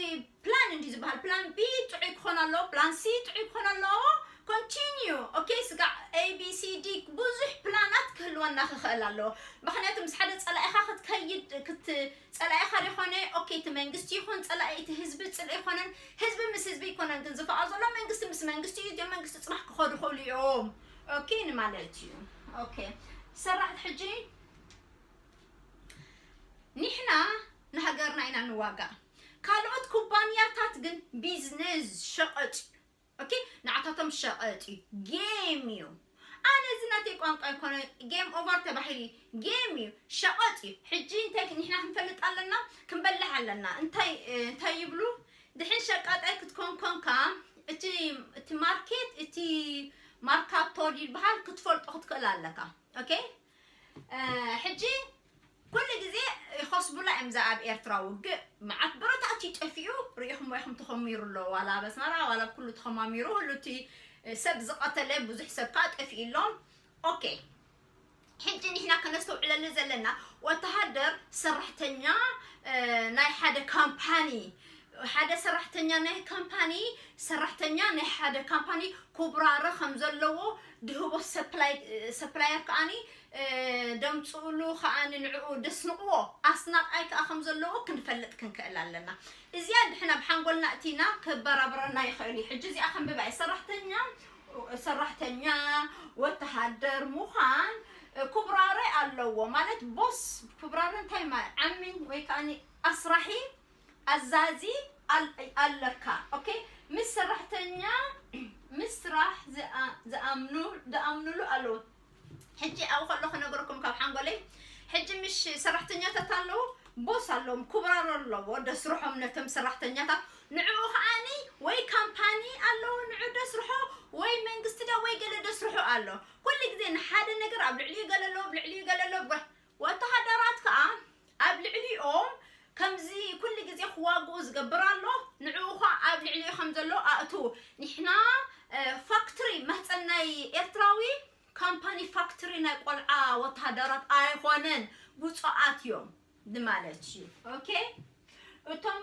ፕላን እንዲ ዝበሃል ፕላን ቢ ጥዑይ ክኾን ኣለዎ ፕላን ሲ ጥዑይ ክኾን ኣለዎ continue okay ስጋዕ A B C D ብዙሕ ፕላናት ክህልወና ክኽእል ኣለዎ ምክንያቱ ምስ ሓደ ፀላኢኻ ክትከይድ ክት ፀላኢኻ ዝኾነ okay እቲ መንግስቲ ይኹን ፀላኢ እቲ ህዝቢ ፅልኢ ይኮነን ህዝቢ ምስ ህዝቢ ይኮነን ግን ዝፈኣ ዘሎ መንግስቲ ምስ መንግስቲ እዩ እዚኦም መንግስቲ ፅባሕ ክኸዱ ይኽእሉ እዮም okay ንማለት እዩ okay ሰራሕት ሕጂ ንሕና ንሃገርና ኢና ንዋጋእ ካልኦት ኩባንያታት ግን ቢዝነስ ሸቐጥ ኦኬ ንዓታቶም ሸቐጥ እዩ ጌም እዩ ኣነ እዚ ናተይ ቋንቋ ይኮነ ጌም ኦቨር ተባሂሉ ጌም እዩ ሸቐጥ እዩ ሕጂ እንታይ ንሕና ክንፈልጥ ኣለና ክንበልሕ ኣለና እንታይ እንታይ ይብሉ ድሕን ሸቃጣይ ክትኮን ኮንካ እቲ እቲ ማርኬት እቲ ማርካቶ ይበሃል ክትፈልጦ ክትክእል ኣለካ ኦኬ ሕጂ ኩሉ ግዜ ይኸስቡላ እዮም እዛ ኣብ ኤርትራ ውግእ መዓት ብረታት እዩ ጠፊኡ ርኢኹሞ ኢኹም ተኸሚሩ ኣሎ ዋላ ኣብ ኣስመራ ዋላ ኣብ ኩሉ ተኸማሚሩ ሁሉ እቲ ሰብ ዝቐተለ ብዙሕ ሰብ ከዓ ጠፊኡ ኣሎ okay ሕጂ ንሕና ከነስተውዕለሉ ዘለና ወተሃደር ሰራሕተኛ ናይ ሓደ ካምፓኒ ሓደ ሰራሕተኛ ናይ ካምፓኒ ሰራሕተኛ ናይ ሓደ ካምፓኒ ኩብራረ ከም ዘለዎ ድህቦ ሰፕላየር ከዓኒ ደምፅእሉ ከዓኒ ንዕኡ ደስንቕዎ ኣስናቃይ ከዓ ከም ዘለዎ ክንፈልጥ ክንክእል ኣለና እዚኣ ድሕና ብሓንጎልና እቲና ክበራብረና ይኽእል እዩ ሕጂ እዚኣ ከንብባ እየ ሰራሕተኛ ሰራሕተኛ ወተሃደር ምዃን ኩብራረ ኣለዎ ማለት ቦስ ኩብራረ እንታይ ማለት ዓሚ ወይ ከዓ ኣስራሒ ኣዛዚ ኣለካ okay ምስ ሰራሕተኛ ምስ ስራሕ ዝኣምኑ ዝኣምኑሉ ኣለዉ ሕጂ ኣብኡ ከሎ ክነግረኩም ካብ ሓንጎለይ ሕጂ ምሽ ሰራሕተኛታት ኣለዉ ቦስ ኣለዎም ኩብራሮ ኣለዎ ደስርሖም ነቶም ሰራሕተኛታት ንዕኡ ከዓኒ ወይ ካምፓኒ ኣለዎ ንዑ ደስርሖ ወይ መንግስቲ ደ ወይ ገለ ደስርሖ ኣሎ ኩሉ ግዜ ንሓደ ነገር ኣብ ልዕሊኡ ገለ ኣለዎ ኣብ ልዕሊኡ ገለ ኣለዎ ወተሃደራት ከዓ ኣብ ልዕሊኦም ከምዚ ኩሉ ግዜ ክዋግኡ ዝገብር ኣሎ ንዕኡ ከዓ ኣብ ልዕሊኡ ከም ዘሎ ኣእትዉ ንሕና ፋክትሪ መህፀን ናይ ኤርትራዊ ካምፓኒ ፋክትሪ ናይ ቆልዓ ወተሃደራት ኣይኮነን ብፁዓት እዮም ንማለት እዩ okay እቶም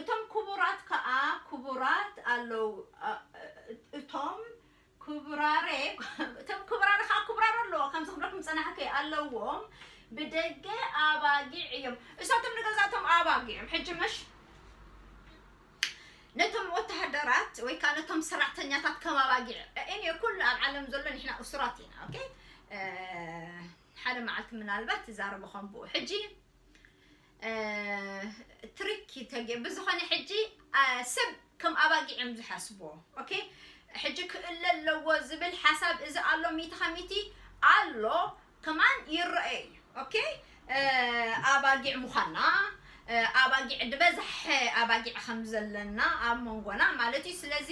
እቶም ክቡራት ከዓ ክቡራት ኣለዉ እቶም ክቡራረ እቶም ክቡራረ ከዓ ክቡራረ ኣለዎ ከምዚ ክብለኩም ፀናሕከ ኣለዎም ብደገ ኣባጊዕ እዮም እሳቶም ንገዛቶም ኣባጊዕ እዮም ሕጂ መሽ ነቶም ወተሃደራት ወይ ከዓ ነቶም ሰራሕተኛታት ከም ኣባጊዕ እኔ ኩሉ ኣብ ዓለም ዘሎ ንሕና እሱራት ኢና okay ሓደ መዓልቲ ምናልባት ትዛረቡ ከም ብኡ ሕጂ ትሪክ ተገ ብዝኾነ ሕጂ ሰብ ከም ኣባጊዕ እዮም ዝሓስብዎ okay ሕጂ ክእለ ኣለዎ ዝብል ሓሳብ እዚ ኣሎ ሚቲ ከሚቲ ኣሎ፣ ከማን ይረአ እዩ። ኦኬ፣ ኣባጊዕ ምዃና፣ ኣባጊዕ ዝበዝሐ ኣባጊዕ ከም ዘለና ኣብ መንጎና ማለት እዩ። ስለዚ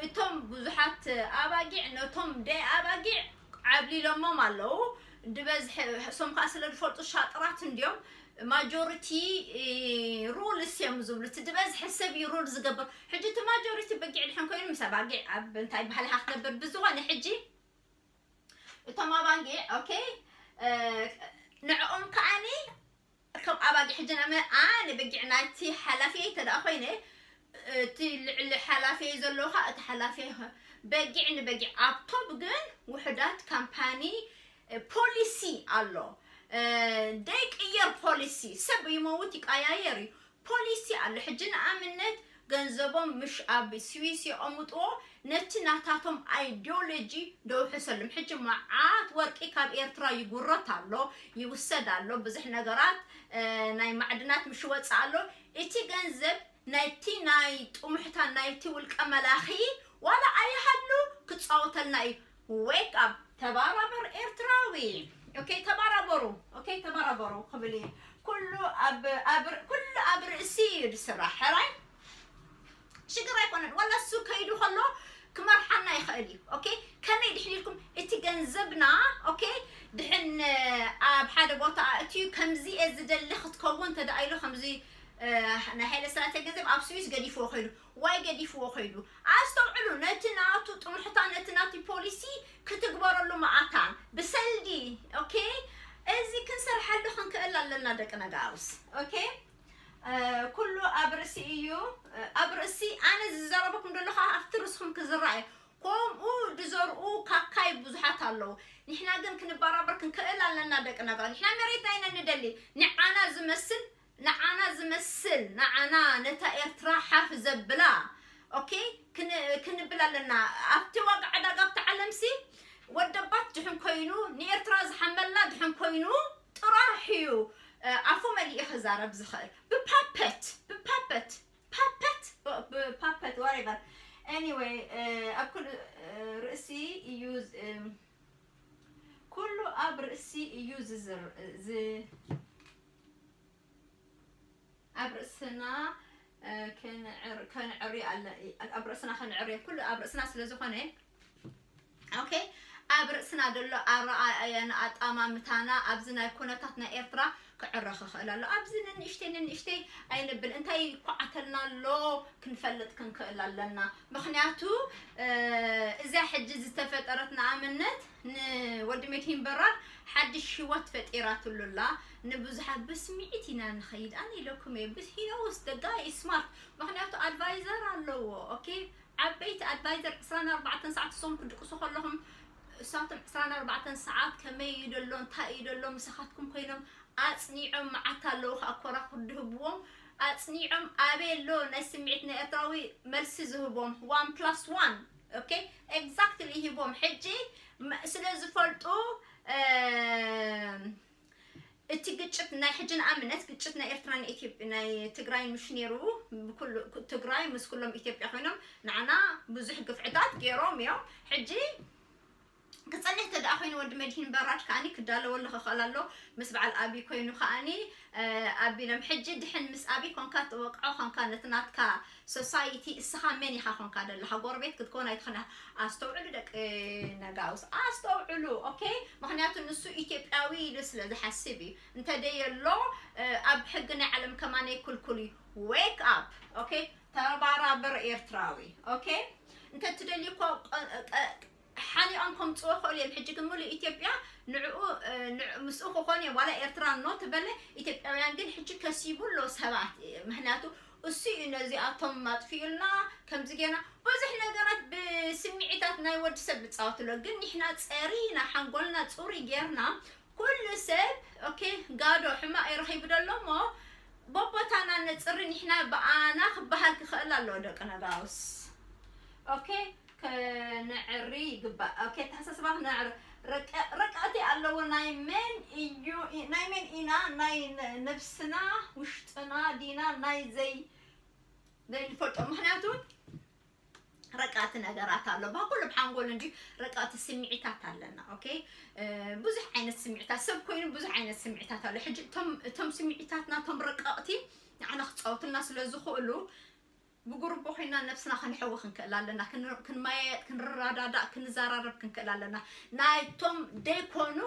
እቶም ብዙሓት ኣባጊዕ ነቶም ደይ ኣባጊዕ ዓብሊሎሞም ኣለዉ። ዝበዝሐ እሶም ከዓ ስለ ዝፈልጡ ሻጥራት እንዲዮም። ማጆሪቲ ሩልስ እዮም ዝብሉ። እቲ ዝበዝሐ ሰብ እዩ ሩል ዝገብር። ሕጂ እቲ ማጆሪቲ በጊዕ ድሕን ኮይኑ ምስ ኣባጊዕ ኣብ እንታይ ባህልኻ ክነብር ብዝኾነ ሕጂ እቶም ኣባጊዕ ኦኬ ንዕኦም ከዓኒ ከም ኣባጊዕ ሕጂ ንኣመ ኣነ በጊዕ ናይቲ ሓላፊ ተደኣ ኮይነ እቲ ልዕሊ ሓላፊ ዘለኻ እቲ ሓላፊ በጊዕ ንበጊዕ ኣብቶም ግን ውሕዳት ካምፓኒ ፖሊሲ ኣሎ ደይቅየር ፖሊሲ ሰብ ይመውት ይቀያየር እዩ ፖሊሲ ኣሎ ሕጂ ንኣብነት ገንዘቦም ምሽ ኣብ ስዊስ የቐምጥዎ ነቲ ናታቶም ኣይዲዮሎጂ ደውሕሰሎም ሕጂ መዓት ወርቂ ካብ ኤርትራ ይጉረት ኣሎ ይውሰድ ኣሎ ብዙሕ ነገራት ናይ ማዕድናት ምሽ ወፅእ ኣሎ እቲ ገንዘብ ናይቲ ናይ ጥሙሕታ ናይቲ ውልቀ መላኺ ዋላ ኣይሃሉ ክፃወተልና እዩ wake up ተባራበር ኤርትራዊ okay ተባራበሩ okay ተባራበሩ ክብል እዩ ኩሉ ኣብ ኣብ ኩሉ ኣብ ርእሲ እዩ ዝስራሕ ሕራይ ሽግር ኣይኮነን ዋላ እሱ ከይዱ ከሎ ክመርሓና ይኽእል እዩ okay ከመይ ድሕን ኢልኩም እቲ ገንዘብና okay ድሕን ኣብ ሓደ ቦታ እቲ ከምዚ እየ ዝደሊ ክትከውን ተደኣይሉ ከምዚ ናይ ሃይለ ስላሴ ገንዘብ ኣብ ስዊስ ገዲፍዎ ከይዱ ዋይ ገዲፍዎ ከይዱ ኣስተውዕሉ ነቲ ናቱ ጥሙሕታ ነቲ ናቱ ፖሊሲ ክትግበረሉ መዓታን ብሰልዲ okay እዚ ክንሰርሓሉ ክንክእል ኣለና ደቂ ነጋውስ okay ኩሉ ኣብ ርእሲ እዩ ኣብ ርእሲ ኣነ ዝዘረበኩም ዘለኹ ኣብቲ ርእስኹም ክዝራእ እዩ ከምኡ ዝዘርኡ ካካይ ብዙሓት ኣለዉ ንሕና ግን ክንበራበር ክንክእል ኣለና ደቂ ነጋውስ ንሕና መሬትና ኢና ንደሊ ንዓና ዝመስል ንዓና ዝመስል ንዓና ነታ ኤርትራ ሓፍ ዘብላ okay ክንብል ኣለና ኣብቲ ዋጋ ዕዳጋ ኣብቲ ዓለምሲ ወደባት ድሕን ኮይኑ ንኤርትራ ዝሓመላ ድሕን ኮይኑ ጥራሕ እዩ ኣፉ መሊኡ ክዛረብ ዝኽእል ብፓፐት ብፓፐት ፓፐት ብፓፐት whatever anyway ኣብ ኩሉ ርእሲ እዩ ኩሉ ኣብ ርእሲ እዩ ዝዝር ኣብ ርእስና ከነዕሪ ኣለ ኣብ ርእስና ከነዕሪ ኩሉ ኣብ ርእስና ስለ ዝኾነ okay ኣብ ርእስና ዘሎ ኣረኣእያን ኣጣማምታና ኣብዚ ናይ ኩነታት ናይ ኤርትራ ክዕረ ክኽእል ኣሎ ኣብዚ ንንእሽተይ ንንእሽተይ ኣይንብል እንታይ ይኳዓተልና ኣሎ ክንፈልጥ ክንክእል ኣለና ምኽንያቱ እዚኣ ሕጂ ዝተፈጠረት ንኣብነት ንወዲ መድሂን በራድ ሓድሽ ህይወት ፈጢራትሉ ኣላ ንብዙሓት ብስምዒት ኢና ንኸይድ ኣነ ኢለኩም እየ ብስ he knows the guy is smart ምኽንያቱ ኣድቫይዘር ኣለዎ okay ዓበይቲ ኣድቫይዘር ዕስራን ኣርባዕተን ሰዓት እሶም ክድቅሱ ከለኹም እሳቶም ዕስራን ኣርባዕተን ሰዓት ከመይ እዩ ደሎ እንታይ እዩ ደሎ ምሳኻትኩም ኮይኖም ኣጽኒዖም መዓት ኣለዉ ከዓ ኮራኹር ድህብዎም ኣጽኒዖም ኣበይ ኣሎ ናይ ስምዒት ናይ ኤርትራዊ መልሲ ዝህቦም one plus one okay exactly ሂቦም ሕጂ ስለ ዝፈልጡ እቲ ግጭት ናይ ሕጂ ንኣብነት ግጭት ናይ ኤርትራ ናይ ኢትዮጵያ ናይ ትግራይ ምሽ ነይሩ ትግራይ ምስ ኩሎም ኢትዮጵያ ኮይኖም ንዓና ብዙሕ ግፍዕታት ገይሮም እዮም ሕጂ ክፀንሕ ተደኣ ኮይኑ ወዲ መድሂን በራድ ከዓኒ ክዳለወሉ ክኽእል ኣሎ ምስ በዓል ኣቢ ኮይኑ ከዓኒ ኣቢ ሎም ሕጂ ድሕን ምስ ኣቢ ኮንካ ትወቅዖ ኮንካ ነቲ ናትካ ሶሳይቲ እስኻ መን ኢኻ ኮንካ ዘለኻ ጎረቤት ክትከውን ኣይትኽእልን ኣስተውዕሉ ደቂ ነጋውስ ኣስተውዕሉ okay ምኽንያቱ ንሱ ኢትዮጵያዊ ኢሉ ስለ ዝሓስብ እዩ እንተደየሎ ኣብ ሕጊ ናይ ዓለም ከማን ይክልኩል እዩ wake up okay ተባራበር ኤርትራዊ okay እንተ ትደልዩ እኮ ሓኒቆም ከምፅዎ ክእሉ እዮም ሕጂ ግን ሙሉእ ኢትዮጵያ ንዕኡ ምስኡ ክኾን እዮም ዋላ ኤርትራ ኖ ትበለ ኢትዮጵያውያን ግን ሕጂ ከሲቡ ኣሎ ሰባት ምክንያቱ እሱ እዩ ነዚኣቶም ኣጥፊኡልና ከምዚ ጌና ብዙሕ ነገራት ብስምዒታት ናይ ወዲ ሰብ ዝፃወትሎ ግን ንሕና ፀሪና ሓንጎልና ፅሩይ ጌርና ኩሉ ሰብ okay ጋዶ ሕማቕ ይረኺቡ ደሎ እሞ በቦታና ነፅሪ ንሕና ብኣና ክበሃል ክኽእል ኣለዎ ደቂ ነጋውስ okay ከነዕሪ ይግባእ okay ተሓሳስባ ክነዕሪ ረቀቕቲ ኣለዎ ናይ መን እዩ ናይ መን ኢና ናይ ነብስና ውሽጥና ዲና ናይ ዘይ ዘይንፈልጦ ምክንያቱ ረቃቲ ነገራት ኣሎ። ባ ኩሉ ብሓንጎል እንዲ ረቃቲ ስምዒታት ኣለና። ኦኬ፣ ብዙሕ ዓይነት ስምዒታት፣ ሰብ ኮይኑ ብዙሕ ዓይነት ስምዒታት ኣሎ። ሕጂ እቶም እቶም ስምዒታትና፣ እቶም ረቃቕቲ ንዓና ክጻወቱልና ስለ ዝኽእሉ፣ ብጉሩቦ ኮይና ነብስና ክንሕዊ ክንክእል ኣለና። ክንመያየጥ፣ ክንረዳዳእ፣ ክንዘራረብ ክንክእል ኣለና። ናይቶም ደይኮኑ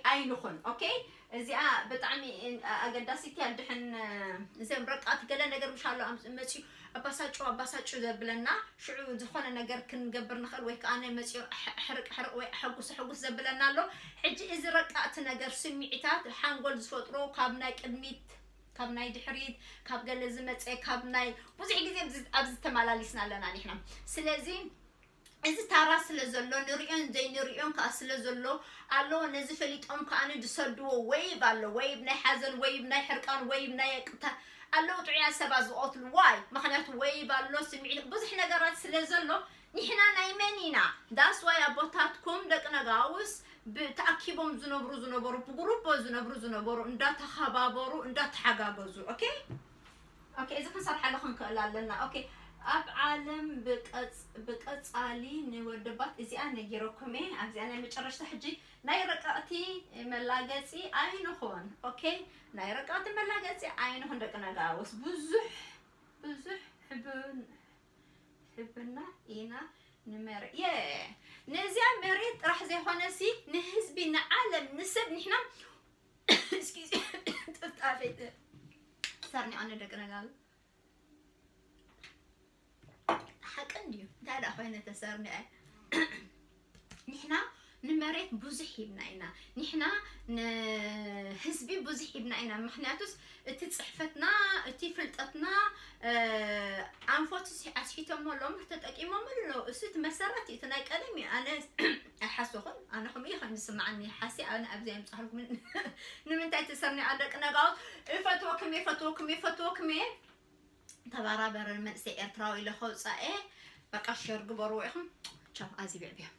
ኣይንኹን። ኦኬ፣ እዚኣ ብጣዕሚ ኣገዳሲት እያ። ድሕን እዚኦም ረቃቲ ገለ ነገር ምሽ ኣሎ መፅዩ ኣባሳጩ ኣባሳጩ ዘብለና፣ ሽዑ ዝኾነ ነገር ክንገብር ንኽእል፣ ወይ ከዓ ናይ መፅዮ ሕርቅ ሕርቅ ወይ ኣሐጉስ ኣሐጉስ ዘብለና ኣሎ። ሕጂ እዚ ረቃእቲ ነገር ስምዒታት ሓንጎል ዝፈጥሮ ካብ ናይ ቅድሚት ካብ ናይ ድሕሪት ካብ ገለ ዝመፀ ካብ ናይ ብዙሕ ግዜ ኣብዚ ተመላሊስና ኣለና ንሕና። ስለዚ እዚ ታራ ስለ ዘሎ ንሪኦን ዘይንሪኦን ከዓ ስለ ዘሎ ኣለዎ። ነዚ ፈሊጦም ከዓ ዝሰድዎ ወይብ ኣሎ። ወይብ ናይ ሓዘን፣ ወይብ ናይ ሕርቃን፣ ወይብ ናይ ቅታ ኣለዉ። ጥዑያት ሰባት ዝቐትሉ ዋይ፣ ምክንያቱ ወይብ ኣሎ፣ ስምዒት ብዙሕ ነገራት ስለ ዘሎ ንሕና ናይ መን ኢና? ዳስ ዋይ ኣቦታትኩም ደቂ ነጋውስ ብተኣኪቦም ዝነብሩ ዝነበሩ ብጉሩቦ ዝነብሩ ዝነበሩ እንዳተኸባበሩ እንዳተሓጋገዙ። ኦኬ፣ ኦኬ፣ እዚ ክንሰርሓሉ ክንክእል ኣለና። ኦኬ፣ ኣብ ዓለም ብቀጽ ብቀጻሊ ንወደባት እዚኣ ነጊረኩም እየ። ኣብዚኣ ናይ መጨረሽታ ሕጂ ናይ ረቀቕቲ መላገጺ ኣይንኹን። ኦኬ፣ ናይ ረቀቕቲ መላገጺ ኣይንኹን። ደቂ ነጋውስ ብዙሕ ብዙሕ ሕብን ሕብና ኢና ንመርእ የ ነዚኣ መሬት ጥራሕ ዘይኮነሲ ንህዝቢ ንዓለም ንሰብ ንሕና እስኪዚ ጥፍጣፌ ተሰርኒዖ ንደቂ ነጋሉ ሓቂ እንድዩ። እንታይ ደኣ ኮይነ ተሰርኒዐ? ንሕና ንመሬት ብዙሕ ሂብና ኢና። ንሕና ንህዝቢ ብዙሕ ሂብና ኢና። ምክንያቱስ እቲ ጽሕፈትና፣ እቲ ፍልጠትና፣ ኣንፈቱ ኣስሒቶሞ ሎሚ ተጠቂሞም ኣለዉ። እሱ እቲ መሰረት እዩ፣ እቲ ናይ ቀደም እዩ። ኣነ ኣይሓሰኹን። ኣነ ከምኡ እዩ ከም ዝስምዓኒ። ሓሲ ኣነ ኣብዚ ኣይምጻሕልኩምን። ንምንታይ ተሰርኒ ኣደቂ ነጋውት? እፈትወኩም እየ፣ እፈትወኩም እየ፣ እፈትወኩም እየ። ተባራበረ መንእሰይ ኤርትራዊ ኢለ ከውጻኤ። በቃ ሸር ግበርዎ ኢኹም። ቻው፣ ኣዚ ብዕብዮ።